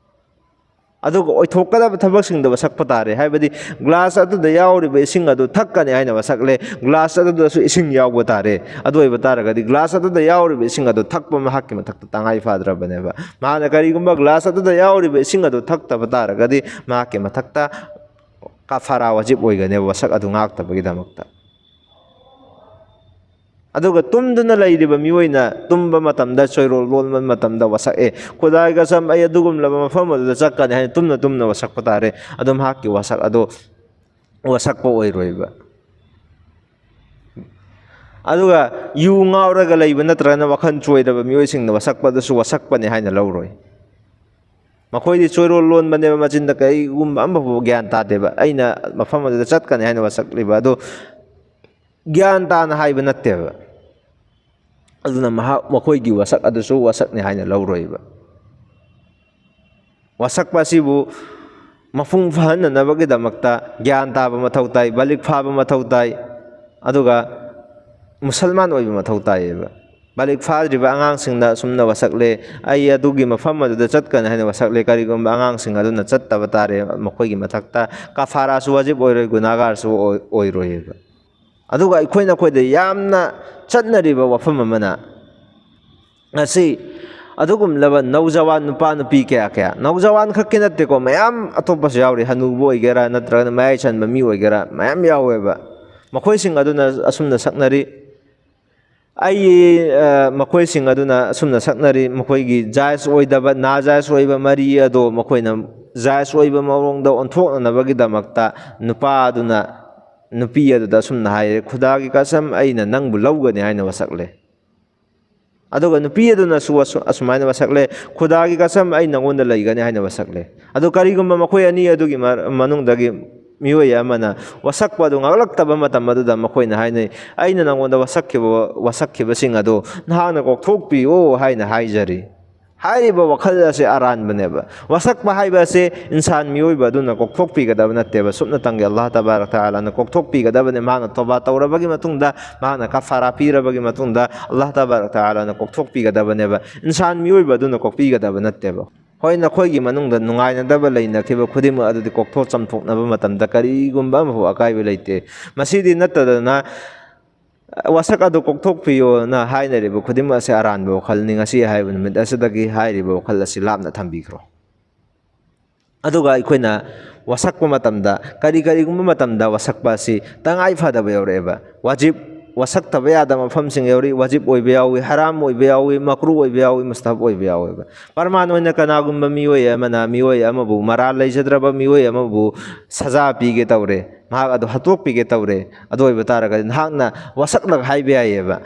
ꯑꯗꯨꯒ ꯑꯣꯏꯊꯣꯛꯀꯗꯕ ꯊꯕꯛꯁꯤꯡꯗꯣ ꯋꯥꯁꯛꯄ ꯇꯥꯔꯦ꯫ ꯍꯥꯏꯕꯗꯤ ꯒ꯭ꯂꯥꯁ ꯑꯗꯨꯗ ꯌꯥꯎꯔꯤꯕ ꯏꯁꯤꯡ ꯑꯗꯨ ꯊꯛꯀꯅꯤ ꯍꯥꯏꯅ ꯋꯥꯁꯛꯂꯦ꯫ ꯒ꯭ꯂꯥꯁ ꯑꯗꯨꯗꯁꯨ ꯏꯁꯤꯡ ꯌꯥꯎꯕ ꯇꯥꯔꯦ꯫ ꯑꯗꯨ ꯑꯣꯏꯕ ꯇꯥꯔꯒꯗꯤ ꯒ꯭ꯂꯥꯁ ꯑꯗꯨꯗ ꯌꯥꯎꯔꯤꯕ ꯏꯁꯤꯡ ꯑꯗꯨ ꯊꯛꯄ ꯃꯍꯥꯛꯀꯤ ꯃꯊꯛꯇ ꯇꯉꯥꯏ ꯐꯗ꯭ꯔꯕꯅꯦꯕ꯫ ꯃꯍꯥꯛꯅ ꯀꯔꯤꯒꯨꯝꯕ ꯒ꯭ꯂꯥꯁ ꯑꯗꯨꯗ ꯌꯥꯎꯔꯤꯕ ꯏꯁꯤꯡ ꯑꯗꯨ ꯊꯛꯇꯕ ꯇꯥꯔꯒꯗꯤ ꯃꯍꯥꯛꯀꯤ ꯃꯊꯛꯇ ꯀꯐꯥꯔꯥ ꯋꯥꯖꯤꯕ ꯑꯣꯏꯒꯅꯦꯕ, ꯋꯥꯁꯛ ꯑꯗꯨ ꯉꯥꯛꯇꯕꯒꯤꯗꯃꯛꯇ꯫ ꯑꯗꯨꯒ ꯇꯨꯝꯗꯨꯅ ꯂꯩꯔꯤꯕ ꯃꯤꯑꯣꯏꯅ ꯇꯨꯝꯕ ꯃꯇꯝꯗ, ꯆꯣꯏꯔꯣꯜ ꯂꯣꯟꯕ ꯃꯇꯝꯗ ꯋꯥꯁꯛꯑꯦ, "ꯈꯨꯗꯥꯏ ꯀꯁꯝ, ꯑꯩ ꯑꯗꯨꯒꯨꯝꯂꯕ ꯃꯐꯝ ꯑꯗꯨꯗ ꯆꯠꯀꯅꯤ" ꯍꯥꯏꯅ ꯇꯨꯝꯅ ꯇꯨꯝꯅ ꯋꯥꯁꯛꯄ ꯇꯥꯔꯦ꯫ ꯑꯗꯨ ꯃꯍꯥꯛꯀꯤ ꯋꯥꯁꯛ ꯑꯗꯨ ꯋꯥꯁꯛꯄ ꯑꯣꯏꯔꯣꯏꯕ꯫ ꯑꯗꯨꯒ ꯌꯨ ꯉꯥꯎꯔꯒ ꯂꯩꯕ ꯅꯠꯇ꯭ꯔꯒꯅ ꯋꯥꯈꯜ ꯆꯣꯏꯔꯕ ꯃꯤꯑꯣꯏꯁꯤꯡꯅ ꯋꯥꯁꯛꯄ ꯑꯗꯨꯁꯨ ꯋꯥꯁꯛꯄꯅꯤ ꯍꯥꯏꯅ ꯂꯧꯔꯣꯏ꯫ ꯃꯈꯣꯏꯗꯤ ꯆꯣꯏꯔꯣꯜ ꯂꯣꯟꯕꯅꯦꯕ, ꯃꯆꯤꯟꯗ ꯀꯩꯒꯨꯝꯕ ꯑꯃꯐꯥꯎ ꯒ꯭ꯌꯥꯟ ꯇꯥꯗꯦꯕ꯫ ꯑꯩꯅ ꯃꯐꯝ ꯑꯗꯨꯗ ꯆꯠꯀꯅꯤ ꯍꯥꯏꯅ ꯋꯥꯁꯛꯂꯤꯕ ꯑꯗꯨ ꯒ꯭ꯌꯥꯟ ꯇꯥꯅ ꯍꯥꯏꯕ ꯅꯠꯇꯦꯕ꯫ ꯑꯗꯨꯅ ꯃꯍꯥꯛ, ꯃꯈꯣꯏꯒꯤ ꯋꯥꯁꯛ ꯑꯗꯨꯁꯨ ꯋꯥꯁꯛꯅꯤ ꯍꯥꯏꯅ ꯂꯧꯔꯣꯏꯕ꯫ ꯋꯥꯁꯛꯄ ꯑꯁꯤꯕꯨ ꯃꯄꯨꯡ ꯐꯥꯍꯟꯅꯅꯕꯒꯤꯗꯃꯛꯇ ꯒ꯭ꯌꯥꯟ ꯇꯥꯕ ꯃꯊꯧ ꯇꯥꯏ, ꯕꯥꯂꯤꯒ ꯐꯥꯕ ꯃꯊꯧ ꯇꯥꯏ, ꯑꯗꯨꯒ ꯃꯨꯁꯜꯃꯥꯟ ꯑꯣꯏꯕ ꯃꯊꯧ ꯇꯥꯏꯌꯦꯕ꯫ ꯕꯥꯂꯤꯒ ꯐꯥꯗ꯭ꯔꯤꯕ ꯑꯉꯥꯡꯁꯤꯡꯗ ꯑꯁꯨꯝꯅ ꯋꯥꯁꯛꯂꯦ, "ꯑꯩ ꯑꯗꯨꯒꯤ ꯃꯐꯝ ꯑꯗꯨꯗ ꯆꯠꯀꯅꯤ" ꯍꯥꯏꯅ ꯋꯥꯁꯛꯂꯦ꯫ ꯀꯔꯤꯒꯨꯝꯕ ꯑꯉꯥꯡꯁꯤꯡ ꯑꯗꯨꯅ ꯆꯠꯇꯕ ꯇꯥꯔꯦ, ꯃꯈꯣꯏꯒꯤ ꯃꯊꯛꯇ ꯀꯐꯥꯔꯥꯁꯨ ꯋꯥꯖꯤꯕ ꯑꯣꯏꯔꯣꯏ, ꯒꯨꯅꯥꯒꯥꯔꯁꯨ ꯑꯣꯏ-, ꯑꯣꯏꯔꯣꯏꯕ꯫ ꯑꯗꯨꯒ ꯑꯩꯈꯣꯏ ꯅꯈꯣꯏꯗ ꯌꯥꯝꯅ ꯆꯠꯅꯔꯤꯕ ꯋꯥꯐꯝ ꯑꯃꯅ, ꯉꯁꯤ ꯑꯗꯨꯒꯨꯝꯂꯕ ꯅꯧꯖꯋꯥꯟ ꯅꯨꯄꯥ ꯅꯨꯄꯤ ꯀꯌꯥ ꯀꯌꯥ, ꯅꯧꯖꯋꯥꯟ ꯈꯛꯀꯤ ꯅꯠꯇꯦꯀꯣ, ꯃꯌꯥꯝ ꯑꯇꯣꯞꯄꯁꯨ ꯌꯥꯎꯔꯤ, ꯍꯅꯨꯕ ꯑꯣꯏꯒꯦꯔꯥ ꯅꯠꯇ꯭ꯔꯒꯅ ꯃꯌꯥꯏ ꯆꯟꯕ ꯃꯤ ꯑꯣꯏꯒꯦꯔꯥ, ꯃꯌꯥꯝ ꯌꯥꯎꯋꯦꯕ꯫ ꯃꯈꯣꯏꯁꯤꯡ ꯑꯗꯨꯅ ꯑꯁꯨꯝꯅ ꯁꯛꯅꯔꯤ, ꯑꯩ, ꯑ, ꯃꯈꯣꯏꯁꯤꯡ ꯑꯗꯨꯅ ꯑꯁꯨꯝꯅ ꯁꯛꯅꯔꯤ, ꯃꯈꯣꯏꯒꯤ ꯖꯥꯏꯖ ꯑꯣꯏꯗꯕ, ꯅꯥꯖꯥꯏꯖ ꯑꯣꯏꯕ ꯃꯔꯤ ꯑꯗꯣ ꯃꯈꯣꯏꯅ ꯖꯥꯏꯖ ꯑꯣꯏꯕ ꯃꯑꯣꯡꯗ ꯑꯣꯟꯊꯣꯛꯅꯅꯕꯒꯤꯗꯃꯛꯇ ꯅꯨꯄꯥ ꯑꯗꯨꯅ ꯅꯨꯄꯤ ꯑꯗꯨꯗ ꯑꯁꯨꯝꯅ ꯍꯥꯏꯔꯦ, "ꯈꯨꯗꯥꯒꯤ ꯀꯁꯝ, ꯑꯩꯅ ꯅꯪꯕꯨ ꯂꯧꯒꯅꯤ" ꯍꯥꯏꯅ ꯋꯥꯁꯛꯂꯦ꯫ ꯑꯗꯨꯒ ꯅꯨꯄꯤ ꯑꯗꯨꯅꯁꯨ ꯑꯁꯨ-, ꯑꯁꯨꯃꯥꯏꯅ ꯋꯥꯁꯛꯂꯦ, "ꯈꯨꯗꯥꯒꯤ ꯀꯁꯝ, ꯑꯩ ꯅꯉꯣꯟꯗ ꯂꯩꯒꯅꯤ" ꯍꯥꯏꯅ ꯋꯥꯁꯛꯂꯦ꯫ ꯑꯗꯨ ꯀꯔꯤꯒꯨꯝꯕ ꯃꯈꯣꯏ ꯑꯅꯤ ꯑꯗꯨꯒꯤ ꯃꯔ-, ꯃꯅꯨꯡꯗꯒꯤ ꯃꯤꯑꯣꯏ ꯑꯃꯅ ꯋꯥꯁꯛꯄ ꯑꯗꯨ ꯉꯥꯛꯂꯛꯇꯕ ꯃꯇꯝ ꯑꯗꯨꯗ ꯃꯈꯣꯏꯅ ꯍꯥꯏꯅꯩ, "ꯑꯩꯅ ꯅꯉꯣꯟꯗ ꯋꯥꯁꯛꯈꯤꯕ, ꯋꯥꯁꯛꯈꯤꯕꯁꯤꯡ ꯑꯗꯨ ꯅꯍꯥꯛꯅ ꯀꯣꯛꯊꯣꯛꯄꯤꯌꯨ" ꯍꯥꯏꯅ ꯍꯥꯏꯖꯔꯤ꯫ ꯍꯥꯏꯔꯤꯕ ꯋꯥꯈꯜ ꯑꯁꯤ ꯑꯔꯥꯟꯕꯅꯦꯕ꯫ ꯋꯥꯁꯛꯄ ꯍꯥꯏꯕ ꯑꯁꯤ ꯏꯟꯁꯥꯟ ꯃꯤꯑꯣꯏꯕ ꯑꯗꯨꯅ ꯀꯣꯛꯊꯣꯛꯄꯤꯒꯗꯕ ꯅꯠꯇꯦꯕ, ꯁꯨꯞꯅꯇꯪꯒꯤ ꯑꯜꯂꯥꯍ ꯇꯕꯥꯔꯛ ꯇꯥꯂꯥꯅ ꯀꯣꯛꯊꯣꯛꯄꯤꯒꯗꯕꯅꯤ꯫ ꯃꯍꯥꯛꯅ ꯇꯣꯕꯥ ꯇꯧꯔꯕꯒꯤ ꯃꯇꯨꯡꯗ, ꯃꯍꯥꯛꯅ ꯀꯐꯥꯔꯥ ꯄꯤꯔꯕꯒꯤ ꯃꯇꯨꯡꯗ, ꯑꯜꯂꯥꯍ ꯇꯕꯥꯔꯛ ꯇꯥꯂꯥꯅ ꯀꯣꯛꯊꯣꯛꯄꯤꯒꯗꯕꯅꯦꯕ, ꯏꯟꯁꯥꯟ ꯃꯤꯑꯣꯏꯕ ꯑꯗꯨꯅ ꯀꯣꯛꯄꯤꯒꯗꯕ ꯅꯠꯇꯦꯕ꯫ ꯍꯣꯏ, ꯅꯈꯣꯏꯒꯤ ꯃꯅꯨꯡꯗ ꯅꯨꯡꯉꯥꯏꯅꯗꯕ ꯂꯩꯅꯈꯤꯕ ꯈꯨꯗꯤꯡꯃꯛ ꯑꯗꯨꯗꯤ ꯀꯣꯛꯊꯣꯛ ꯆꯥꯝꯊꯣꯛꯅꯕ ꯃꯇꯝꯗ ꯀꯔꯤꯒꯨꯝꯕ ꯑꯃꯐꯥꯎ ꯑꯀꯥꯏꯕ ꯂꯩꯇꯦ꯫ ꯃꯁꯤꯗꯤ ꯅꯠꯇꯗꯅ, "ꯋꯥꯁꯛ ꯑꯗꯨ ꯀꯣꯛꯊꯣꯛꯄꯤꯌꯣꯅ" ꯍꯥꯏꯅꯔꯤꯕ ꯈꯨꯗꯤꯡꯃꯛ ꯑꯁꯤ ꯑꯔꯥꯟꯕ ꯋꯥꯈꯜꯅꯤ꯫ ꯉꯁꯤ ꯍꯥꯏꯔꯤꯕ ꯅꯨꯃꯤꯠ ꯑꯁꯤꯗꯒꯤ ꯍꯥꯏꯔꯤꯕ ꯋꯥꯈꯜ ꯑꯁꯤ ꯂꯥꯞꯅ ꯊꯝꯕꯤꯈ꯭ꯔꯣ꯫ ꯑꯗꯨꯒ ꯑꯩꯈꯣꯏꯅ ꯋꯥꯁꯛꯄ ꯃꯇꯝꯗ, ꯀꯔꯤ ꯀꯔꯤꯒꯨꯝꯕ ꯃꯇꯝꯗ ꯋꯥꯁꯛꯄ ꯑꯁꯤ ꯇꯉꯥꯏ ꯐꯗꯕ ꯌꯥꯎꯔꯛꯑꯦꯕ꯫ ꯋꯥꯖꯤꯕ, ꯋꯥꯁꯛꯇꯕ ꯌꯥꯗꯕ ꯃꯐꯝꯁꯤꯡ ꯌꯥꯎꯔꯤ, ꯋꯥꯖꯤꯕ ꯑꯣꯏꯕ ꯌꯥꯎꯏ, ꯍꯔꯥꯝ ꯑꯣꯏꯕ ꯌꯥꯎꯏ, ꯃꯀ꯭ꯔꯨ ꯑꯣꯏꯕ ꯌꯥꯎꯏ, ꯃꯨꯁꯇꯍꯕ ꯑꯣꯏꯕ ꯌꯥꯎꯏꯕ꯫ ꯄ꯭ꯔꯃꯥꯟ ꯑꯣꯏꯅ, ꯀꯅꯥꯒꯨꯝꯕ ꯃꯤꯑꯣꯏ ꯑꯃꯅ ꯃꯤꯑꯣꯏ ꯑꯃꯕꯨ, ꯃꯔꯥꯜ ꯂꯩꯖꯗ꯭ꯔꯕ ꯃꯤꯑꯣꯏ ꯑꯃꯕꯨ ꯁꯖꯥ ꯄꯤꯒꯦ ꯇꯧꯔꯦ, ꯃꯍꯥꯛ ꯑꯗꯨ ꯍꯥꯠꯇꯣꯛꯄꯤꯒꯦ ꯇꯧꯔꯦ, ꯑꯗꯨ ꯑꯣꯏꯕ ꯇꯥꯔꯒꯗꯤ ꯅꯍꯥꯛꯅ ꯋꯥꯁꯛꯂꯒ ꯍꯥꯏꯕ ꯌꯥꯏꯌꯦꯕ,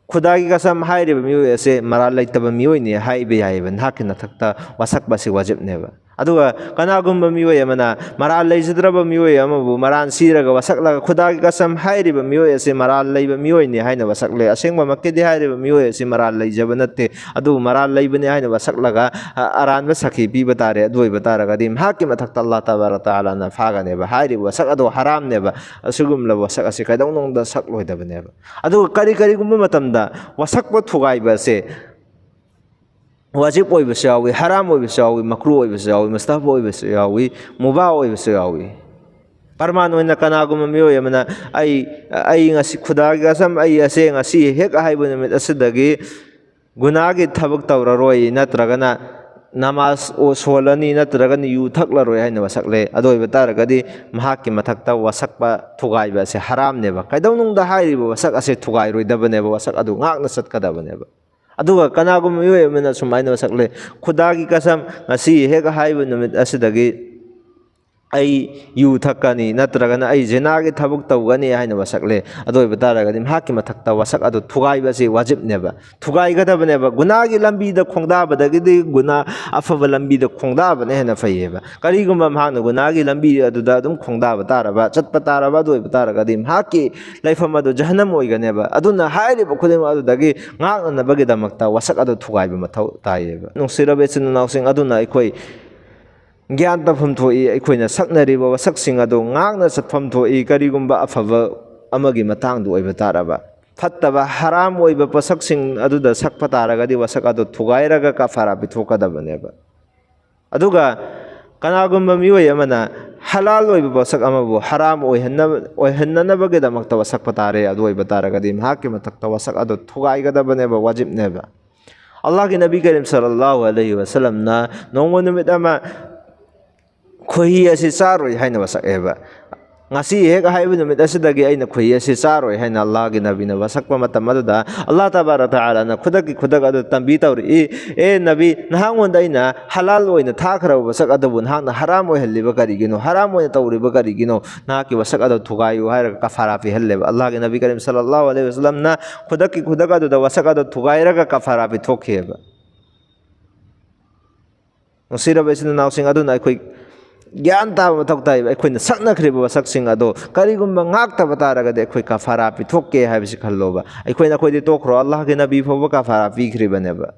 "ꯈꯨꯗꯥꯒꯤ ꯀꯁꯝ, ꯍꯥꯏꯔꯤꯕ ꯃꯤꯑꯣꯏ ꯑꯁꯦ ꯃꯔꯥꯜ ꯂꯩꯇꯕ ꯃꯤꯑꯣꯏꯅꯤ" ꯍꯥꯏꯕ ꯌꯥꯏꯌꯦꯕ꯫ ꯅꯍꯥꯛꯀꯤ ꯅꯊꯛꯇ ꯋꯥꯁꯛꯄ ꯑꯁꯤ ꯋꯥꯖꯤꯕꯅꯦꯕ꯫ ꯑꯗꯨꯒ ꯀꯅꯥꯒꯨꯝꯕ ꯃꯤꯑꯣꯏ ꯑꯃꯅ ꯃꯔꯥꯜ ꯂꯩꯖꯗ꯭ꯔꯕ ꯃꯤꯑꯣꯏ ꯑꯃꯕꯨ ꯃꯔꯥꯜ ꯁꯤꯔꯒ ꯋꯥꯁꯛꯂꯒ, "ꯈꯨꯗꯥꯒꯤ ꯀꯁꯝ, ꯍꯥꯏꯔꯤꯕ ꯃꯤꯑꯣꯏ ꯑꯁꯤ ꯃꯔꯥꯜ ꯂꯩꯕ ꯃꯤꯑꯣꯏꯅꯤ" ꯍꯥꯏꯅ ꯋꯥꯁꯛꯂꯦ꯫ ꯑꯁꯦꯡꯕꯃꯛꯀꯤꯗꯤ ꯍꯥꯏꯔꯤꯕ ꯃꯤꯑꯣꯏ ꯑꯁꯤ ꯃꯔꯥꯜ ꯂꯩꯖꯕ ꯅꯠꯇꯦ, ꯑꯗꯨꯕꯨ ꯃꯔꯥꯜ ꯂꯩꯕꯅꯤ ꯍꯥꯏꯅ ꯋꯥꯁꯛꯂꯒ, ꯑ-, ꯑꯔꯥꯟꯕ ꯁꯥꯈꯤ ꯄꯤꯕ ꯇꯥꯔꯦ꯫ ꯑꯗꯨ ꯑꯣꯏꯕ ꯇꯥꯔꯒꯗꯤ ꯃꯍꯥꯛꯀꯤ ꯃꯊꯛꯇ ꯑꯜꯂꯥꯍ ꯇꯕꯥꯔꯛ ꯇꯥꯂꯥꯅ ꯐꯥꯒꯅꯦꯕ꯫ ꯍꯥꯏꯔꯤꯕ ꯋꯥꯁꯛ ꯑꯗꯣ ꯍꯔꯥꯝꯅꯦꯕ꯫ ꯑꯁꯤꯒꯨꯝꯂꯕ ꯋꯥꯁꯛ ꯑꯁꯤ ꯀꯩꯗꯧꯅꯨꯡꯗ ꯁꯛꯂꯣꯏꯗꯕꯅꯦꯕ꯫ ꯑꯗꯨꯒ ꯀꯔꯤ ꯀꯔꯤꯒꯨꯝꯕ ꯃꯇꯝꯗ ꯋꯥꯁꯛꯄ ꯊꯨꯒꯥꯏꯕ ꯑꯁꯦ ꯋꯥꯖꯤꯕ ꯑꯣꯏꯕꯁꯨ ꯌꯥꯎꯏ, ꯍꯔꯥꯝ ꯑꯣꯏꯕꯁꯨ ꯌꯥꯎꯏ, ꯃꯀ꯭ꯔꯨ ꯑꯣꯏꯕꯁꯨ ꯌꯥꯎꯏ, ꯃꯨꯁꯇꯍꯕ ꯑꯣꯏꯕꯁꯨ ꯌꯥꯎꯏ, ꯃꯨꯕꯥꯍ ꯑꯣꯏꯕꯁꯨ ꯌꯥꯎꯏ꯫ ꯄ꯭ꯔꯃꯥꯟ ꯑꯣꯏꯅ, ꯀꯅꯥꯒꯨꯝꯕ ꯃꯤꯑꯣꯏ ꯑꯃꯅ, "ꯑꯩ, ꯑꯩ ꯉꯁꯤ, ꯈꯨꯗꯥꯒꯤ ꯀꯁꯝ, ꯑꯩ ꯑꯁꯦ ꯉꯁꯤ ꯍꯦꯛ ꯍꯥꯏꯕ ꯅꯨꯃꯤꯠ ꯑꯁꯤꯗꯒꯤ ꯒꯨꯅꯥꯒꯤ ꯊꯕꯛ ꯇꯧꯔꯔꯣꯏ, ꯅꯠꯇ꯭ꯔꯒꯅ ꯅꯃꯥꯖ ꯑꯣ-, ꯁꯣꯜꯂꯅꯤ, ꯅꯠꯇ꯭ꯔꯒꯅ ꯌꯨ ꯊꯛꯂꯔꯣꯏ" ꯍꯥꯏꯅ ꯋꯥꯁꯛꯂꯦ꯫ ꯑꯗꯨ ꯑꯣꯏꯕ ꯇꯥꯔꯒꯗꯤ ꯃꯍꯥꯛꯀꯤ ꯃꯊꯛꯇ ꯋꯥꯁꯛꯄ ꯊꯨꯒꯥꯏꯕ ꯑꯁꯦ ꯍꯔꯥꯝꯅꯦꯕ꯫ ꯀꯩꯗꯧꯅꯨꯡꯗ ꯍꯥꯏꯔꯤꯕ ꯋꯥꯁꯛ ꯑꯁꯦ ꯊꯨꯒꯥꯏꯔꯣꯏꯗꯕꯅꯦꯕ, ꯋꯥꯁꯛ ꯑꯗꯨ ꯉꯥꯛꯅ ꯆꯠꯀꯗꯕꯅꯦꯕ꯫ ꯑꯗꯨꯒ ꯀꯅꯥꯒꯨꯝꯕ ꯃꯤꯑꯣꯏ ꯑꯃꯅ ꯁꯨꯃꯥꯏꯅ ꯋꯥꯁꯛꯂꯦ, "ꯈꯨꯗꯥꯒꯤ ꯀꯁꯝ, ꯉꯁꯤ ꯍꯦꯛ ꯍꯥꯏꯕ ꯅꯨꯃꯤꯠ ꯑꯁꯤꯗꯒꯤ ꯑꯩ ꯌꯨ ꯊꯛꯀꯅꯤ, ꯅꯠꯇ꯭ꯔꯒꯅ ꯑꯩ ꯖꯤꯅꯥꯒꯤ ꯊꯕꯛ ꯇꯧꯒꯅꯤ ꯍꯥꯏꯅ ꯋꯥꯁꯛꯂꯦ꯫ ꯑꯗꯨ ꯑꯣꯏꯕ ꯇꯥꯔꯒꯗꯤ ꯃꯍꯥꯛꯀꯤ ꯃꯊꯛꯇ ꯋꯥꯁꯛ ꯑꯗꯨ ꯊꯨꯒꯥꯏꯕ ꯑꯁꯤ ꯋꯥꯖꯤꯕꯅꯦꯕ, ꯊꯨꯒꯥꯏꯒꯗꯕꯅꯦꯕ꯫ ꯒꯨꯅꯥꯒꯤ ꯂꯝꯕꯤꯗ ꯈꯣꯡꯗꯥꯕꯗꯒꯤꯗꯤ ꯒꯨꯅꯥ ꯑꯐꯕ ꯂꯝꯕꯤꯗ ꯈꯣꯡꯗꯥꯕꯅ ꯍꯦꯟꯅ ꯐꯩꯌꯦꯕ꯫ ꯀꯔꯤꯒꯨꯝꯕ ꯃꯍꯥꯛꯅ ꯒꯨꯅꯥꯒꯤ ꯂꯝꯕꯤ ꯑꯗꯨꯗ ꯑꯗꯨꯝ ꯈꯣꯡꯗꯥꯕ ꯇꯥꯔꯕ, ꯆꯠꯄ ꯇꯥꯔꯕ, ꯑꯗꯨ ꯑꯣꯏꯕ ꯇꯥꯔꯒꯗꯤ ꯃꯍꯥꯛꯀꯤ ꯂꯩꯐꯝ ꯑꯗꯨ ꯖꯍꯟꯅꯝ ꯑꯣꯏꯒꯅꯦꯕ꯫ ꯑꯗꯨꯅ ꯍꯥꯏꯔꯤꯕ ꯈꯨꯗꯤꯡꯃꯛ ꯑꯗꯨꯗꯒꯤ ꯉꯥꯛꯅꯅꯕꯒꯤꯗꯃꯛꯇ ꯋꯥꯁꯛ ꯑꯗꯨ ꯊꯨꯒꯥꯏꯕ ꯃꯊꯧ ꯇꯥꯏꯌꯦꯕ꯫ ꯅꯨꯡꯁꯤꯔꯕ ꯏꯆꯤꯟ ꯏꯅꯥꯎꯁꯤꯡ, ꯑꯗꯨꯅ ꯑꯩꯈꯣꯏ ꯒ꯭ꯌꯥꯟ ꯇꯥꯐꯝ ꯊꯣꯛꯏ, ꯑꯩꯈꯣꯏꯅ ꯁꯛꯅꯔꯤꯕ ꯋꯥꯁꯛꯁꯤꯡ ꯑꯗꯨ ꯉꯥꯛꯅ ꯆꯠꯐꯝ ꯊꯣꯛꯏ꯫ ꯀꯔꯤꯒꯨꯝꯕ ꯑꯐꯕ ꯑꯃꯒꯤ ꯃꯇꯥꯡꯗ ꯑꯣꯏꯕ ꯇꯥꯔꯕ, ꯐꯠꯇꯕ ꯍꯔꯥꯝ ꯑꯣꯏꯕ ꯄꯣꯠꯁꯛꯁꯤꯡ ꯑꯗꯨꯗ ꯁꯛꯄ ꯇꯥꯔꯒꯗꯤ ꯋꯥꯁꯛ ꯑꯗꯨ ꯊꯨꯒꯥꯏꯔꯒ ꯀꯐꯥꯔꯥ ꯄꯤꯊꯣꯛꯀꯗꯕꯅꯦꯕ꯫ ꯑꯗꯨꯒ ꯀꯅꯥꯒꯨꯝꯕ ꯃꯤꯑꯣꯏ ꯑꯃꯅ ꯍꯂꯥꯜ ꯑꯣꯏꯕ ꯄꯣꯠꯁꯛ ꯑꯃꯕꯨ ꯍꯔꯥꯝ ꯑꯣꯏꯍꯟꯅꯕ, ꯑꯣꯏꯍꯟꯅꯅꯕꯒꯤꯗꯃꯛꯇ ꯋꯥꯁꯛꯄ ꯇꯥꯔꯦ, ꯑꯗꯨ ꯑꯣꯏꯕ ꯇꯥꯔꯒꯗꯤ ꯃꯍꯥꯛꯀꯤ ꯃꯊꯛꯇ ꯋꯥꯁꯛ ꯑꯗꯨ ꯊꯨꯒꯥꯏꯒꯗꯕꯅꯦꯕ, ꯋꯥꯖꯤꯕꯅꯦꯕ꯫ ꯑꯜꯂꯥꯍꯒꯤ ꯅꯕꯤ ꯀꯔꯤꯝ ꯁꯜꯂꯜꯂꯥꯍꯨ ꯑꯂꯩꯍꯤ ꯋꯥꯁꯂꯝꯅ ꯅꯣꯡꯃ ꯅꯨꯃꯤꯠ ꯑꯃ ꯈꯣꯏꯍꯤ ꯑꯁꯤ ꯆꯥꯔꯣꯏ ꯍꯥꯏꯅ ꯋꯥꯁꯛꯑꯦꯕ꯫ ꯉꯁꯤ ꯍꯦꯛ ꯍꯥꯏꯕ ꯅꯨꯃꯤꯠ ꯑꯁꯤꯗꯒꯤ ꯑꯩꯅ ꯈꯣꯏꯍꯤ ꯑꯁꯤ ꯆꯥꯔꯣꯏ ꯍꯥꯏꯅ ꯑꯜꯂꯥꯍꯒꯤ ꯅꯕꯤꯅ ꯋꯥꯁꯛꯄ ꯃꯇꯝ ꯑꯗꯨꯗ, ꯑꯜꯂꯥꯍ ꯇꯕꯥꯔꯛ ꯇꯥꯂꯥꯅ ꯈꯨꯗꯛꯀꯤ ꯈꯨꯗꯛ ꯑꯗꯨ ꯇꯝꯕꯤ ꯇꯧꯔꯛꯏ, "ꯑꯦ ꯅꯕꯤ, ꯅꯍꯥꯛꯉꯣꯟꯗ ꯑꯩꯅ ꯍꯂꯥꯜ ꯑꯣꯏꯅ ꯊꯥꯈ꯭ꯔꯕ ꯋꯥꯁꯛ ꯑꯗꯨꯕꯨ ꯅꯍꯥꯛꯅ ꯍꯔꯥꯝ ꯑꯣꯏꯍꯜꯂꯤꯕ ꯀꯔꯤꯒꯤꯅꯣ? ꯍꯔꯥꯝ ꯑꯣꯏꯅ ꯇꯧꯔꯤꯕ ꯀꯔꯤꯒꯤꯅꯣ? ꯅꯍꯥꯛꯀꯤ ꯋꯥꯁꯛ ꯑꯗꯨ ꯊꯨꯒꯥꯏꯌꯨ" ꯍꯥꯏꯔꯒ ꯀꯐꯥꯔꯥ ꯄꯤꯍꯜꯂꯦꯕ꯫ ꯑꯜꯂꯥꯍꯒꯤ ꯅꯕꯤ ꯀꯔꯤꯝ ꯁꯜꯂꯜꯂꯥꯍꯨ ꯑꯂꯩꯍꯤ ꯋꯥꯁꯂꯝꯅ ꯈꯨꯗꯛꯀꯤ ꯈꯨꯗꯛ ꯑꯗꯨꯗ ꯋꯥꯁꯛ ꯑꯗꯨ ꯊꯨꯒꯥꯏꯔꯒ ꯀꯐꯥꯔꯥ ꯄꯤꯊꯣꯛꯈꯤꯑꯕ꯫ ꯅꯨꯡꯁꯤꯔꯕ ꯏꯆꯤꯟ ꯏꯅꯥꯎꯁꯤꯡ, ꯑꯗꯨꯅ ꯑꯩꯈꯣꯏ ꯒ꯭ꯌꯥꯟ ꯇꯥꯕ ꯃꯊꯧ ꯇꯥꯏꯕ꯫ ꯑꯩꯈꯣꯏꯅ ꯁꯛꯅꯈ꯭ꯔꯤꯕ ꯋꯥꯁꯛꯁꯤꯡ ꯑꯗꯣ ꯀꯔꯤꯒꯨꯝꯕ ꯉꯥꯛꯇꯕ ꯇꯥꯔꯒꯗꯤ ꯑꯩꯈꯣꯏ ꯀꯐꯥꯔꯥ ꯄꯤꯊꯣꯛꯀꯦ ꯍꯥꯏꯕꯁꯤ ꯈꯜꯂꯣꯕ꯫ ꯑꯩꯈꯣꯏꯅ, ꯑꯩꯈꯣꯏꯗꯤ ꯇꯣꯛꯈ꯭ꯔꯣ, ꯑꯜꯂꯥꯍꯒꯤ ꯅꯕꯤ ꯐꯥꯎꯕ ꯀꯐꯥꯔꯥ ꯄꯤꯈ꯭ꯔꯤꯕꯅꯦꯕ꯫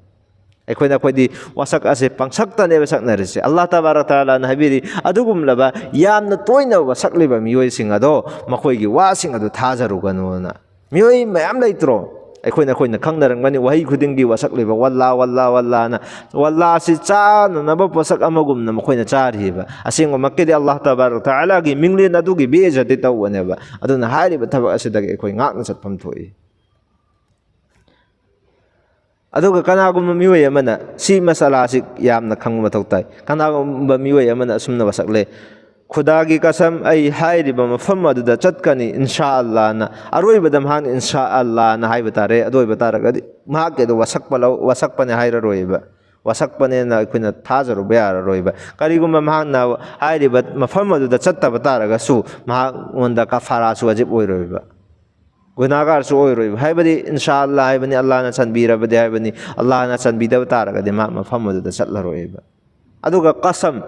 ꯑꯩꯈꯣꯏꯅ, ꯑꯩꯈꯣꯏꯗꯤ ꯋꯥꯁꯛ ꯑꯁꯦ ꯄꯪꯁꯛꯇꯅꯦꯕ ꯁꯛꯅꯔꯤꯁꯦ꯫ ꯑꯜꯂꯥꯍ ꯇꯕꯥꯔꯛ ꯇꯥꯂꯥꯅ ꯍꯥꯏꯕꯤꯔꯤ, "ꯑꯗꯨꯒꯨꯝꯂꯕ ꯌꯥꯝꯅ ꯇꯣꯏꯅ ꯋꯥꯁꯛꯂꯤꯕ ꯃꯤꯑꯣꯏꯁꯤꯡ ꯑꯗꯣ ꯃꯈꯣꯏꯒꯤ ꯋꯥꯁꯤꯡ ꯑꯗꯨ ꯊꯥꯖꯔꯨꯒꯅꯨꯅ"꯫ ꯃꯤꯑꯣꯏ ꯃꯌꯥꯝ ꯂꯩꯇ꯭ꯔꯣ? ꯑꯩꯈꯣꯏꯅ, ꯑꯩꯈꯣꯏꯅ ꯈꯪꯅꯔꯝꯒꯅꯤ ꯋꯥꯍꯩ ꯈꯨꯗꯤꯡꯒꯤ ꯋꯥꯁꯛꯂꯤꯕ "ꯋꯜꯂꯥ, ꯋꯜꯂꯥ, ꯋꯜꯂꯥꯅ"꯫ ꯋꯜꯂꯥ ꯑꯁꯤ ꯆꯥꯅꯅꯕ ꯄꯣꯠꯁꯛ ꯑꯃꯒꯨꯝꯅ ꯃꯈꯣꯏꯅ ꯆꯥꯔꯤꯕ꯫ ꯑꯁꯦꯡꯕꯃꯛꯀꯤꯗꯤ ꯑꯜꯂꯥꯍ ꯇꯕꯥꯔꯛ ꯇꯥꯂꯥꯒꯤ ꯃꯤꯡꯂꯦꯟ ꯑꯗꯨꯒꯤ ꯕꯦꯏꯖ꯭ꯖꯇꯤ ꯇꯧꯕꯅꯦꯕ꯫ ꯑꯗꯨꯅ ꯍꯥꯏꯔꯤꯕ ꯊꯕꯛ ꯑꯁꯤꯗꯒꯤ ꯑꯩꯈꯣꯏ ꯉꯥꯛꯅ ꯆꯠꯐꯝ ꯊꯣꯛꯏ꯫ ꯑꯗꯨꯒ ꯀꯅꯥꯒꯨꯝꯕ ꯃꯤꯑꯣꯏ ꯑꯃꯅ, ꯁꯤ ꯃꯁꯥꯂꯥꯁꯤ ꯌꯥꯝꯅ ꯈꯪꯕ ꯃꯊꯧ ꯇꯥꯏ, ꯀꯅꯥꯒꯨꯝꯕ ꯃꯤꯑꯣꯏ ꯑꯃꯅ ꯑꯁꯨꯝꯅ ꯋꯥꯁꯛꯂꯦ, "ꯈꯨꯗꯥꯒꯤ ꯀꯁꯝ, ꯑꯩ ꯍꯥꯏꯔꯤꯕ ꯃꯐꯝ ꯑꯗꯨꯗ ꯆꯠꯀꯅꯤ, ꯏꯟꯁꯥ ꯑꯜꯂꯥꯅ"꯫ ꯑꯔꯣꯏꯕꯗ ꯃꯍꯥꯛꯅ "ꯏꯟꯁꯥ ꯑꯜꯂꯥꯅ" ꯍꯥꯏꯕ ꯇꯥꯔꯦ꯫ ꯑꯗꯨ ꯑꯣꯏꯕ ꯇꯥꯔꯒꯗꯤ ꯃꯍꯥꯛꯀꯤ ꯑꯗꯨ ꯋꯥꯁꯛꯄ ꯂꯧ-, ꯋꯥꯁꯛꯄꯅꯦ ꯍꯥꯏꯔꯔꯣꯏꯕ꯫ ꯋꯥꯁꯛꯄꯅꯦꯅ ꯑꯩꯈꯣꯏꯅ ꯊꯥꯖꯔꯨꯕ ꯌꯥꯔꯔꯣꯏꯕ꯫ ꯀꯔꯤꯒꯨꯝꯕ ꯃꯍꯥꯛꯅ ꯍꯥꯏꯔꯤꯕ ꯃꯐꯝ ꯑꯗꯨꯗ ꯆꯠꯇꯕ ꯇꯥꯔꯒꯁꯨ, ꯃꯍꯥꯛꯉꯣꯟꯗ ꯀꯐꯥꯔꯥꯁꯨ ꯋꯥꯖꯤꯕ ꯑꯣꯏꯔꯣꯏꯕ, ꯒꯨꯅꯥꯒꯥꯔꯁꯨ ꯑꯣꯏꯔꯣꯏꯕ꯫ ꯍꯥꯏꯕꯗꯤ, ꯏꯟꯁꯥ ꯑꯜꯂꯥ ꯍꯥꯏꯕꯅꯤ, ꯑꯜꯂꯥꯍꯅ ꯆꯟꯕꯤꯔꯕꯗꯤ ꯍꯥꯏꯕꯅꯤ, ꯑꯜꯂꯥꯍꯅ ꯆꯟꯕꯤꯗꯕ ꯇꯥꯔꯒꯗꯤ ꯃꯍꯥꯛ ꯃꯐꯝ ꯑꯗꯨꯗ ꯆꯠꯂꯔꯣꯏꯕ꯫ ꯑꯗꯨꯒ ꯀꯁꯝ,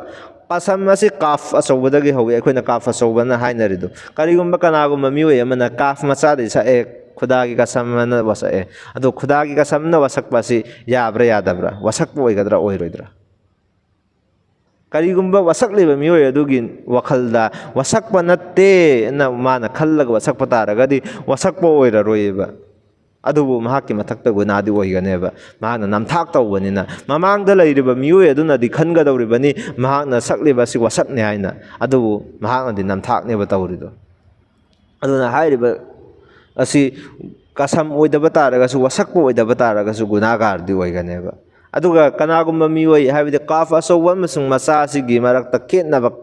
ꯀꯁꯝ ꯑꯁꯤ ꯀꯥꯐ ꯑꯆꯧꯕꯗꯒꯤ ꯍꯧꯏ, ꯑꯩꯈꯣꯏꯅ ꯀꯥꯐ ꯑꯆꯧꯕꯅ ꯍꯥꯏꯅꯔꯤꯗꯣ꯫ ꯀꯔꯤꯒꯨꯝꯕ ꯀꯅꯥꯒꯨꯝꯕ ꯃꯤꯑꯣꯏ ꯑꯃꯅ ꯀꯥꯐ ꯃꯆꯥꯗꯤ ꯁꯛꯑꯦ, ꯈꯨꯗꯥꯒꯤ ꯀꯁꯝ ꯑꯃꯅ ꯋꯥꯁꯛꯑꯦ, ꯑꯗꯣ ꯈꯨꯗꯥꯒꯤ ꯀꯁꯝꯅ ꯋꯥꯁꯛꯄ ꯑꯁꯤ ꯌꯥꯕ꯭ꯔꯥ ꯌꯥꯗꯕ꯭ꯔꯥ? ꯋꯥꯁꯛꯄ ꯑꯣꯏꯒꯗ꯭ꯔꯥ ꯑꯣꯏꯔꯣꯏꯗ꯭ꯔꯥ? ꯀꯔꯤꯒꯨꯝꯕ ꯋꯥꯁꯛꯂꯤꯕ ꯃꯤꯑꯣꯏ ꯑꯗꯨꯒꯤ ꯋꯥꯈꯜꯗ ꯋꯥꯁꯛꯄ ꯅꯠꯇꯦꯅ ꯃꯥꯅ ꯈꯜꯂꯒ ꯋꯥꯁꯛꯄ ꯇꯥꯔꯒꯗꯤ, ꯋꯥꯁꯛꯄ ꯑꯣꯏꯔꯔꯣꯏꯌꯦꯕ꯫ ꯑꯗꯨꯕꯨ ꯃꯍꯥꯛꯀꯤ ꯃꯊꯛꯇ ꯒꯨꯅꯥꯗꯤ ꯑꯣꯏꯒꯅꯦꯕ, ꯃꯍꯥꯛꯅ ꯅꯝꯊꯥꯛ ꯇꯧꯕꯅꯤꯅ꯫ ꯃꯃꯥꯡꯗ ꯂꯩꯔꯤꯕ ꯃꯤꯑꯣꯏ ꯑꯗꯨꯅꯗꯤ ꯈꯟꯒꯗꯧꯔꯤꯕꯅꯤ ꯃꯍꯥꯛꯅ ꯁꯛꯂꯤꯕ ꯑꯁꯤ ꯋꯥꯁꯛꯅꯤ ꯍꯥꯏꯅ, ꯑꯗꯨꯕꯨ ꯃꯍꯥꯛꯅꯗꯤ ꯅꯝꯊꯥꯛꯅꯦꯕ ꯇꯧꯔꯤꯗꯣ꯫ ꯑꯗꯨꯅ ꯍꯥꯏꯔꯤꯕ ꯑꯁꯤ ꯀꯁꯝ ꯑꯣꯏꯗꯕ ꯇꯥꯔꯒꯁꯨ, ꯋꯥꯁꯛꯄ ꯑꯣꯏꯗꯕ ꯇꯥꯔꯒꯁꯨ, ꯒꯨꯅꯥꯒꯥꯔꯗꯤ ꯑꯣꯏꯒꯅꯦꯕ꯫ ꯑꯗꯨꯒ ꯀꯅꯥꯒꯨꯝꯕ ꯃꯤꯑꯣꯏ, ꯍꯥꯏꯕꯗꯤ ꯀꯥꯐ ꯑꯆꯧꯕ ꯑꯃꯁꯨꯡ ꯃꯆꯥ ꯑꯁꯤꯒꯤ ꯃꯔꯛꯇ ꯈꯦꯠꯅꯕ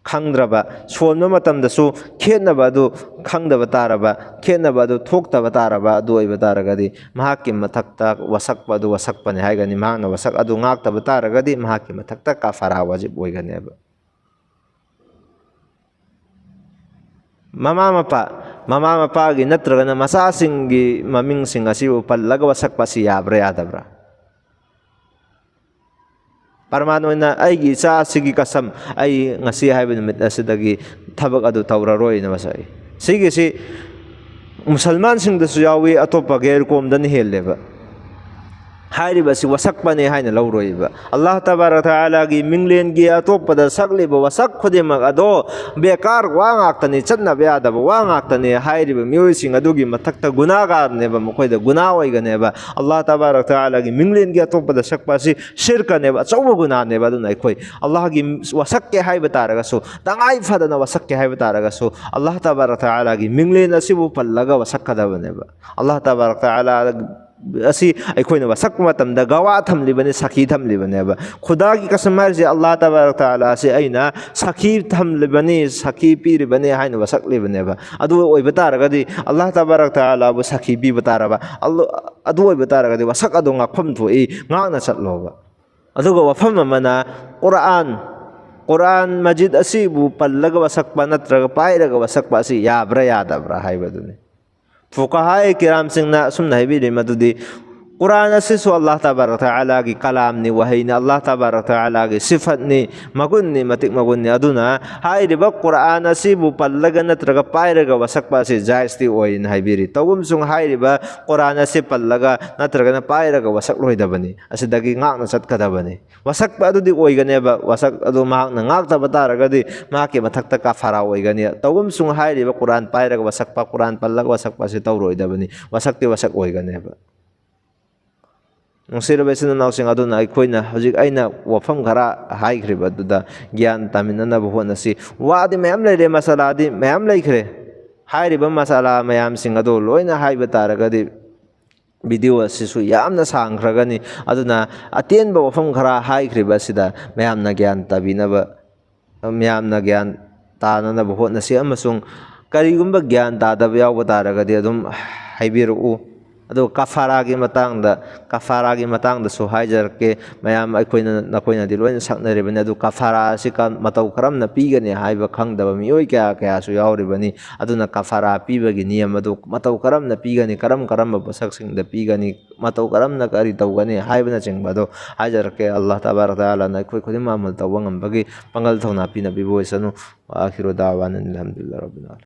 ꯈꯪꯗ꯭ꯔꯕ, ꯁꯣꯟꯕ ꯃꯇꯝꯗꯁꯨ ꯈꯦꯠꯅꯕ ꯑꯗꯨ ꯈꯪꯗꯕ ꯇꯥꯔꯕ, ꯈꯦꯠꯅꯕ ꯑꯗꯨ ꯊꯣꯛꯇꯕ ꯇꯥꯔꯕ ꯑꯗꯨ ꯑꯣꯏꯕ ꯇꯥꯔꯒꯗꯤ, ꯃꯍꯥꯛꯀꯤ ꯃꯊꯛꯇ ꯋꯥꯁꯛꯄ ꯑꯗꯨ ꯋꯥꯁꯛꯄꯅꯤ ꯍꯥꯏꯒꯅꯤ꯫ ꯃꯍꯥꯛꯅ ꯋꯥꯁꯛ ꯑꯗꯨ ꯉꯥꯛꯇꯕ ꯇꯥꯔꯒꯗꯤ, ꯃꯍꯥꯛꯀꯤ ꯃꯊꯛꯇ ꯀꯐꯥꯔꯥ ꯋꯥꯖꯤꯕ ꯑꯣꯏꯒꯅꯦꯕ꯫ ꯃꯃꯥ ꯃꯄꯥ, ꯃꯃꯥ ꯃꯄꯥꯒꯤ ꯅꯠꯇ꯭ꯔꯒꯅ ꯃꯆꯥꯁꯤꯡꯒꯤ ꯃꯃꯤꯡꯁꯤꯡ ꯑꯁꯤꯕꯨ ꯄꯜꯂꯒ ꯋꯥꯁꯛꯄ ꯑꯁꯤ ꯌꯥꯕ꯭ꯔꯥ ꯌꯥꯗꯕ꯭ꯔꯥ? ꯄ꯭ꯔꯃꯥꯟ ꯑꯣꯏꯅ, "ꯑꯩꯒꯤ ꯏꯆꯥ ꯑꯁꯤꯒꯤ ꯀꯁꯝ, ꯑꯩ ꯉꯁꯤ ꯍꯥꯏꯕ ꯅꯨꯃꯤꯠ ꯑꯁꯤꯗꯒꯤ ꯊꯕꯛ ꯑꯗꯨ ꯇꯧꯔꯔꯣꯏꯅ" ꯋꯥꯁꯛꯏ꯫ ꯁꯤꯒꯤꯁꯤ ꯃꯨꯁꯜꯃꯥꯟꯁꯤꯡꯗꯁꯨ ꯌꯥꯎꯏ, ꯑꯇꯣꯞꯄ ꯒꯩꯔ ꯀꯣꯝꯗꯅ ꯍꯦꯜꯂꯦꯕ꯫ ꯍꯥꯏꯔꯤꯕ ꯑꯁꯤ ꯋꯥꯁꯛꯄꯅꯦ ꯍꯥꯏꯅ ꯂꯧꯔꯣꯏꯕ꯫ ꯑꯜꯂꯥꯍ ꯇꯕꯥꯔꯛ ꯇꯥꯂꯥꯒꯤ ꯃꯤꯡꯂꯦꯟꯒꯤ ꯑꯇꯣꯞꯄꯗ ꯁꯛꯂꯤꯕ ꯋꯥꯁꯛ ꯈꯨꯗꯤꯡꯃꯛ ꯑꯗꯣ ꯕꯦꯀꯥꯔ ꯋꯥ ꯉꯥꯛꯇꯅꯤ, ꯆꯠꯅꯕ ꯌꯥꯗꯕ ꯋꯥ ꯉꯥꯛꯇꯅꯤ ꯍꯥꯏꯔꯤꯕ ꯃꯤꯑꯣꯏꯁꯤꯡ ꯑꯗꯨꯒꯤ ꯃꯊꯛꯇ ꯒꯨꯅꯥꯒꯥꯔꯅꯦꯕ, ꯃꯈꯣꯏꯗ ꯒꯨꯅꯥ ꯑꯣꯏꯒꯅꯦꯕ꯫ ꯑꯜꯂꯥꯍ ꯇꯕꯥꯔꯛ ꯇꯥꯂꯥꯒꯤ ꯃꯤꯡꯂꯦꯟꯒꯤ ꯑꯇꯣꯞꯄꯗ ꯁꯛꯄ ꯑꯁꯤ ꯁꯤꯔꯀꯅꯦꯕ, ꯑꯆꯧꯕ ꯒꯨꯅꯥꯅꯦꯕ꯫ ꯑꯗꯨꯅ ꯑꯩꯈꯣꯏ ꯑꯜꯂꯥꯍꯒꯤ ꯋꯥꯁꯛꯀꯦ ꯍꯥꯏꯕ ꯇꯥꯔꯒꯁꯨ, ꯇꯉꯥꯏ ꯐꯗꯅ ꯋꯥꯁꯛꯀꯦ ꯍꯥꯏꯕ ꯇꯥꯔꯒꯁꯨ, ꯑꯜꯂꯥꯍ ꯇꯕꯥꯔꯛ ꯇꯥꯂꯥꯒꯤ ꯃꯤꯡꯂꯦꯟ ꯑꯁꯤꯕꯨ ꯄꯜꯂꯒ ꯋꯥꯁꯛꯀꯗꯕꯅꯦꯕ꯫ ꯑꯜꯂꯥꯍ ꯇꯕꯥꯔꯛ ꯇꯥꯂꯥ ꯑꯁꯤ ꯑꯩꯈꯣꯏꯅ ꯋꯥꯁꯛꯄ ꯃꯇꯝꯗ ꯒꯋꯥ ꯊꯝꯂꯤꯕꯅꯤ, ꯁꯥꯈꯤ ꯊꯝꯂꯤꯕꯅꯦꯕ꯫ ꯈꯨꯗꯥꯒꯤ ꯀꯁꯝ ꯍꯥꯏꯔꯤꯁꯦ ꯑꯜꯂꯥꯍ ꯇꯕꯥꯔꯛ ꯇꯥꯂꯥ ꯑꯁꯤ ꯑꯩꯅ ꯁꯥꯈꯤ ꯊꯝꯂꯤꯕꯅꯤ, ꯁꯥꯈꯤ ꯄꯤꯔꯤꯕꯅꯤ ꯍꯥꯏꯅ ꯋꯥꯁꯛꯂꯤꯕꯅꯦꯕ꯫ ꯑꯗꯨ ꯑꯣꯏꯕ ꯇꯥꯔꯒꯗꯤ ꯑꯜꯂꯥꯍ ꯇꯕꯥꯔꯛ ꯇꯥꯂꯥꯕꯨ ꯁꯥꯈꯤ ꯄꯤꯕ ꯇꯥꯔꯕ꯫ ꯑꯜꯂ-, ꯑꯗꯨ ꯑꯣꯏꯕ ꯇꯥꯔꯒꯗꯤ ꯋꯥꯁꯛ ꯑꯗꯣ ꯉꯥꯛꯐꯝ ꯊꯣꯛꯏ, ꯉꯥꯛꯅ ꯆꯠꯂꯣꯕ꯫ ꯑꯗꯨꯒ ꯋꯥꯐꯝ ꯑꯃꯅ ꯀꯨꯔꯥꯟ, ꯀꯨꯔꯥꯟ ꯃꯖꯤꯗ ꯑꯁꯤꯕꯨ ꯄꯜꯂꯒ ꯋꯥꯁꯛꯄ ꯅꯠꯇ꯭ꯔꯒ ꯄꯥꯏꯔꯒ ꯋꯥꯁꯛꯄ ꯑꯁꯤ ꯌꯥꯕ꯭ꯔꯥ ꯌꯥꯗꯕ꯭ꯔꯥ ꯍꯥꯏꯕꯗꯨꯅꯤ꯫ ꯐꯨꯀꯥꯍꯥꯏ ꯀꯤꯔꯥꯝꯁꯤꯡꯅ ꯑꯁꯨꯝꯅ ꯍꯥꯏꯕꯤꯔꯤ ꯃꯗꯨꯗꯤ, ꯀꯨꯔꯥꯟ ꯑꯁꯤꯁꯨ ꯑꯜꯂꯥꯍ ꯇꯕꯥꯔꯛ ꯇꯥꯂꯥꯒꯤ ꯀꯂꯥꯝꯅꯤ, ꯋꯥꯍꯩꯅꯤ, ꯑꯜꯂꯥꯍ ꯇꯕꯥꯔꯛ ꯇꯥꯂꯥꯒꯤ ꯁꯤꯐꯠꯅꯤ, ꯃꯒꯨꯟꯅꯤ, ꯃꯇꯤꯛ ꯃꯒꯨꯟꯅꯤ꯫ ꯑꯗꯨꯅ ꯍꯥꯏꯔꯤꯕ ꯀꯨꯔꯥꯟ ꯑꯁꯤꯕꯨ ꯄꯜꯂꯒ ꯅꯠꯇ꯭ꯔꯒ ꯄꯥꯏꯔꯒ ꯋꯥꯁꯛꯄ ꯑꯁꯤ ꯖꯥꯏꯖꯇꯤ ꯑꯣꯏꯅ ꯍꯥꯏꯕꯤꯔꯤ꯫ ꯇꯧꯒꯨꯝꯁꯨꯡ ꯍꯥꯏꯔꯤꯕ ꯀꯨꯔꯥꯟ ꯑꯁꯤ ꯄꯜꯂꯒ ꯅꯠꯇ꯭ꯔꯒꯅ ꯄꯥꯏꯔꯒ ꯋꯥꯁꯛꯂꯣꯏꯗꯕꯅꯤ, ꯑꯁꯤꯗꯒꯤ ꯉꯥꯛꯅ ꯆꯠꯀꯗꯕꯅꯤ꯫ ꯋꯥꯁꯛꯄ ꯑꯗꯨꯗꯤ ꯑꯣꯏꯒꯅꯦꯕ, ꯋꯥꯁꯛ ꯑꯗꯨ ꯃꯍꯥꯛꯅ ꯉꯥꯛꯇꯕ ꯇꯥꯔꯒꯗꯤ ꯃꯍꯥꯛꯀꯤ ꯃꯊꯛꯇ ꯀꯐꯥꯔꯥ ꯑꯣꯏꯒꯅꯤ꯫ ꯇꯧꯒꯨꯝꯁꯨꯡ ꯍꯥꯏꯔꯤꯕ ꯀꯨꯔꯥꯟ ꯄꯥꯏꯔꯒ ꯋꯥꯁꯛꯄ, ꯀꯨꯔꯥꯟ ꯄꯜꯂꯒ ꯋꯥꯁꯛꯄ ꯑꯁꯤ ꯇꯧꯔꯣꯏꯗꯕꯅꯤ, ꯋꯥꯁꯛꯇꯤ ꯋꯥꯁꯛ ꯑꯣꯏꯒꯅꯦꯕ꯫ ꯅꯨꯡꯁꯤꯔꯕ ꯏꯆꯤꯟ ꯏꯅꯥꯎꯁꯤꯡ, ꯑꯗꯨꯅ ꯑꯩꯈꯣꯏꯅ ꯍꯧꯖꯤꯛ ꯑꯩꯅ ꯋꯥꯐꯝ ꯈꯔ ꯍꯥꯏꯈ꯭ꯔꯤꯕ ꯑꯗꯨꯗ ꯒ꯭ꯌꯥꯟ ꯇꯥꯃꯤꯟꯅꯅꯕ ꯍꯣꯠꯅꯁꯤ꯫ ꯋꯥꯗꯤ ꯃꯌꯥꯝ ꯂꯩꯔꯦ, ꯃꯁꯥꯂꯥꯗꯤ ꯃꯌꯥꯝ ꯂꯩꯈ꯭ꯔꯦ꯫ ꯍꯥꯏꯔꯤꯕ ꯃꯁꯥꯂꯥ ꯃꯌꯥꯝꯁꯤꯡ ꯑꯗꯨ ꯂꯣꯏꯅ ꯍꯥꯏꯕ ꯇꯥꯔꯒꯗꯤ ꯚꯤꯗꯤꯑꯣ ꯑꯁꯤꯁꯨ ꯌꯥꯝꯅ ꯁꯥꯡꯈ꯭ꯔꯒꯅꯤ꯫ ꯑꯗꯨꯅ ꯑꯇꯦꯟꯕ ꯋꯥꯐꯝ ꯈꯔ ꯍꯥꯏꯈ꯭ꯔꯤꯕ ꯑꯁꯤꯗ ꯃꯌꯥꯝꯅ ꯒ꯭ꯌꯥꯟ ꯇꯥꯕꯤꯅꯕ, ꯃꯌꯥꯝꯅ ꯒ꯭ꯌꯥꯟ ꯇꯥꯅꯅꯕ ꯍꯣꯠꯅꯁꯤ꯫ ꯑꯃꯁꯨꯡ ꯀꯔꯤꯒꯨꯝꯕ ꯒ꯭ꯌꯥꯟ ꯇꯥꯗꯕ ꯌꯥꯎꯕ ꯇꯥꯔꯒꯗꯤ ꯑꯗꯨꯝ ꯍꯥꯏꯕꯤꯔꯛꯎ꯫ ꯑꯗꯨꯒ ꯀꯐꯥꯔꯥꯒꯤ ꯃꯇꯥꯡꯗ, ꯀꯐꯥꯔꯥꯒꯤ ꯃꯇꯥꯡꯗꯁꯨ ꯍꯥꯏꯖꯔꯛꯀꯦ꯫ ꯃꯌꯥꯝ ꯑꯩꯈꯣꯏꯅ, ꯅꯈꯣꯏꯅꯗꯤ ꯂꯣꯏꯅ ꯁꯛꯅꯔꯤꯕꯅꯤ꯫ ꯑꯗꯨ ꯀꯐꯥꯔꯥ ꯑꯁꯤ ꯀ-, ꯃꯇꯧ ꯀꯔꯝꯅ ꯄꯤꯒꯅꯤ ꯍꯥꯏꯕ ꯈꯪꯗꯕ ꯃꯤꯑꯣꯏ ꯀꯌꯥ ꯀꯌꯥꯁꯨ ꯌꯥꯎꯔꯤꯕꯅꯤ꯫ ꯑꯗꯨꯅ ꯀꯐꯥꯔꯥ ꯄꯤꯕꯒꯤ ꯅꯤꯌꯝ ꯑꯗꯨ ꯃꯇꯧ ꯀꯔꯝꯅ ꯄꯤꯒꯅꯤ, ꯀꯔꯝ ꯀꯔꯝꯕ ꯄꯣꯠꯁꯛꯁꯤꯡꯗ ꯄꯤꯒꯅꯤ, ꯃꯇꯧ ꯀꯔꯝꯅ ꯀꯔꯤ ꯇꯧꯒꯅꯤ ꯍꯥꯏꯕꯅꯆꯤꯡꯕ ꯑꯗꯨ ꯍꯥꯏꯖꯔꯛꯀꯦ꯫ ꯑꯜꯂꯥꯍ ꯇꯕꯥꯔꯛ ꯇꯥꯂꯥꯅ ꯑꯩꯈꯣꯏ ꯈꯨꯗꯤꯡꯃꯛ ꯑꯃꯜ ꯇꯧꯕ ꯉꯝꯕꯒꯤ ꯄꯥꯡꯒꯜ ꯊꯧꯅꯥ ꯄꯤꯅꯕꯤꯕ ꯑꯣꯏꯁꯅꯨ꯫ ꯋꯥ ꯑꯈꯤꯔꯨ ꯗꯥꯋꯥꯅ ꯑꯅꯤꯜ ꯍꯝꯗꯨꯂꯤꯜꯂꯥꯍꯤ ꯔꯕꯤꯜ ꯑꯥꯂꯃꯤꯟ꯫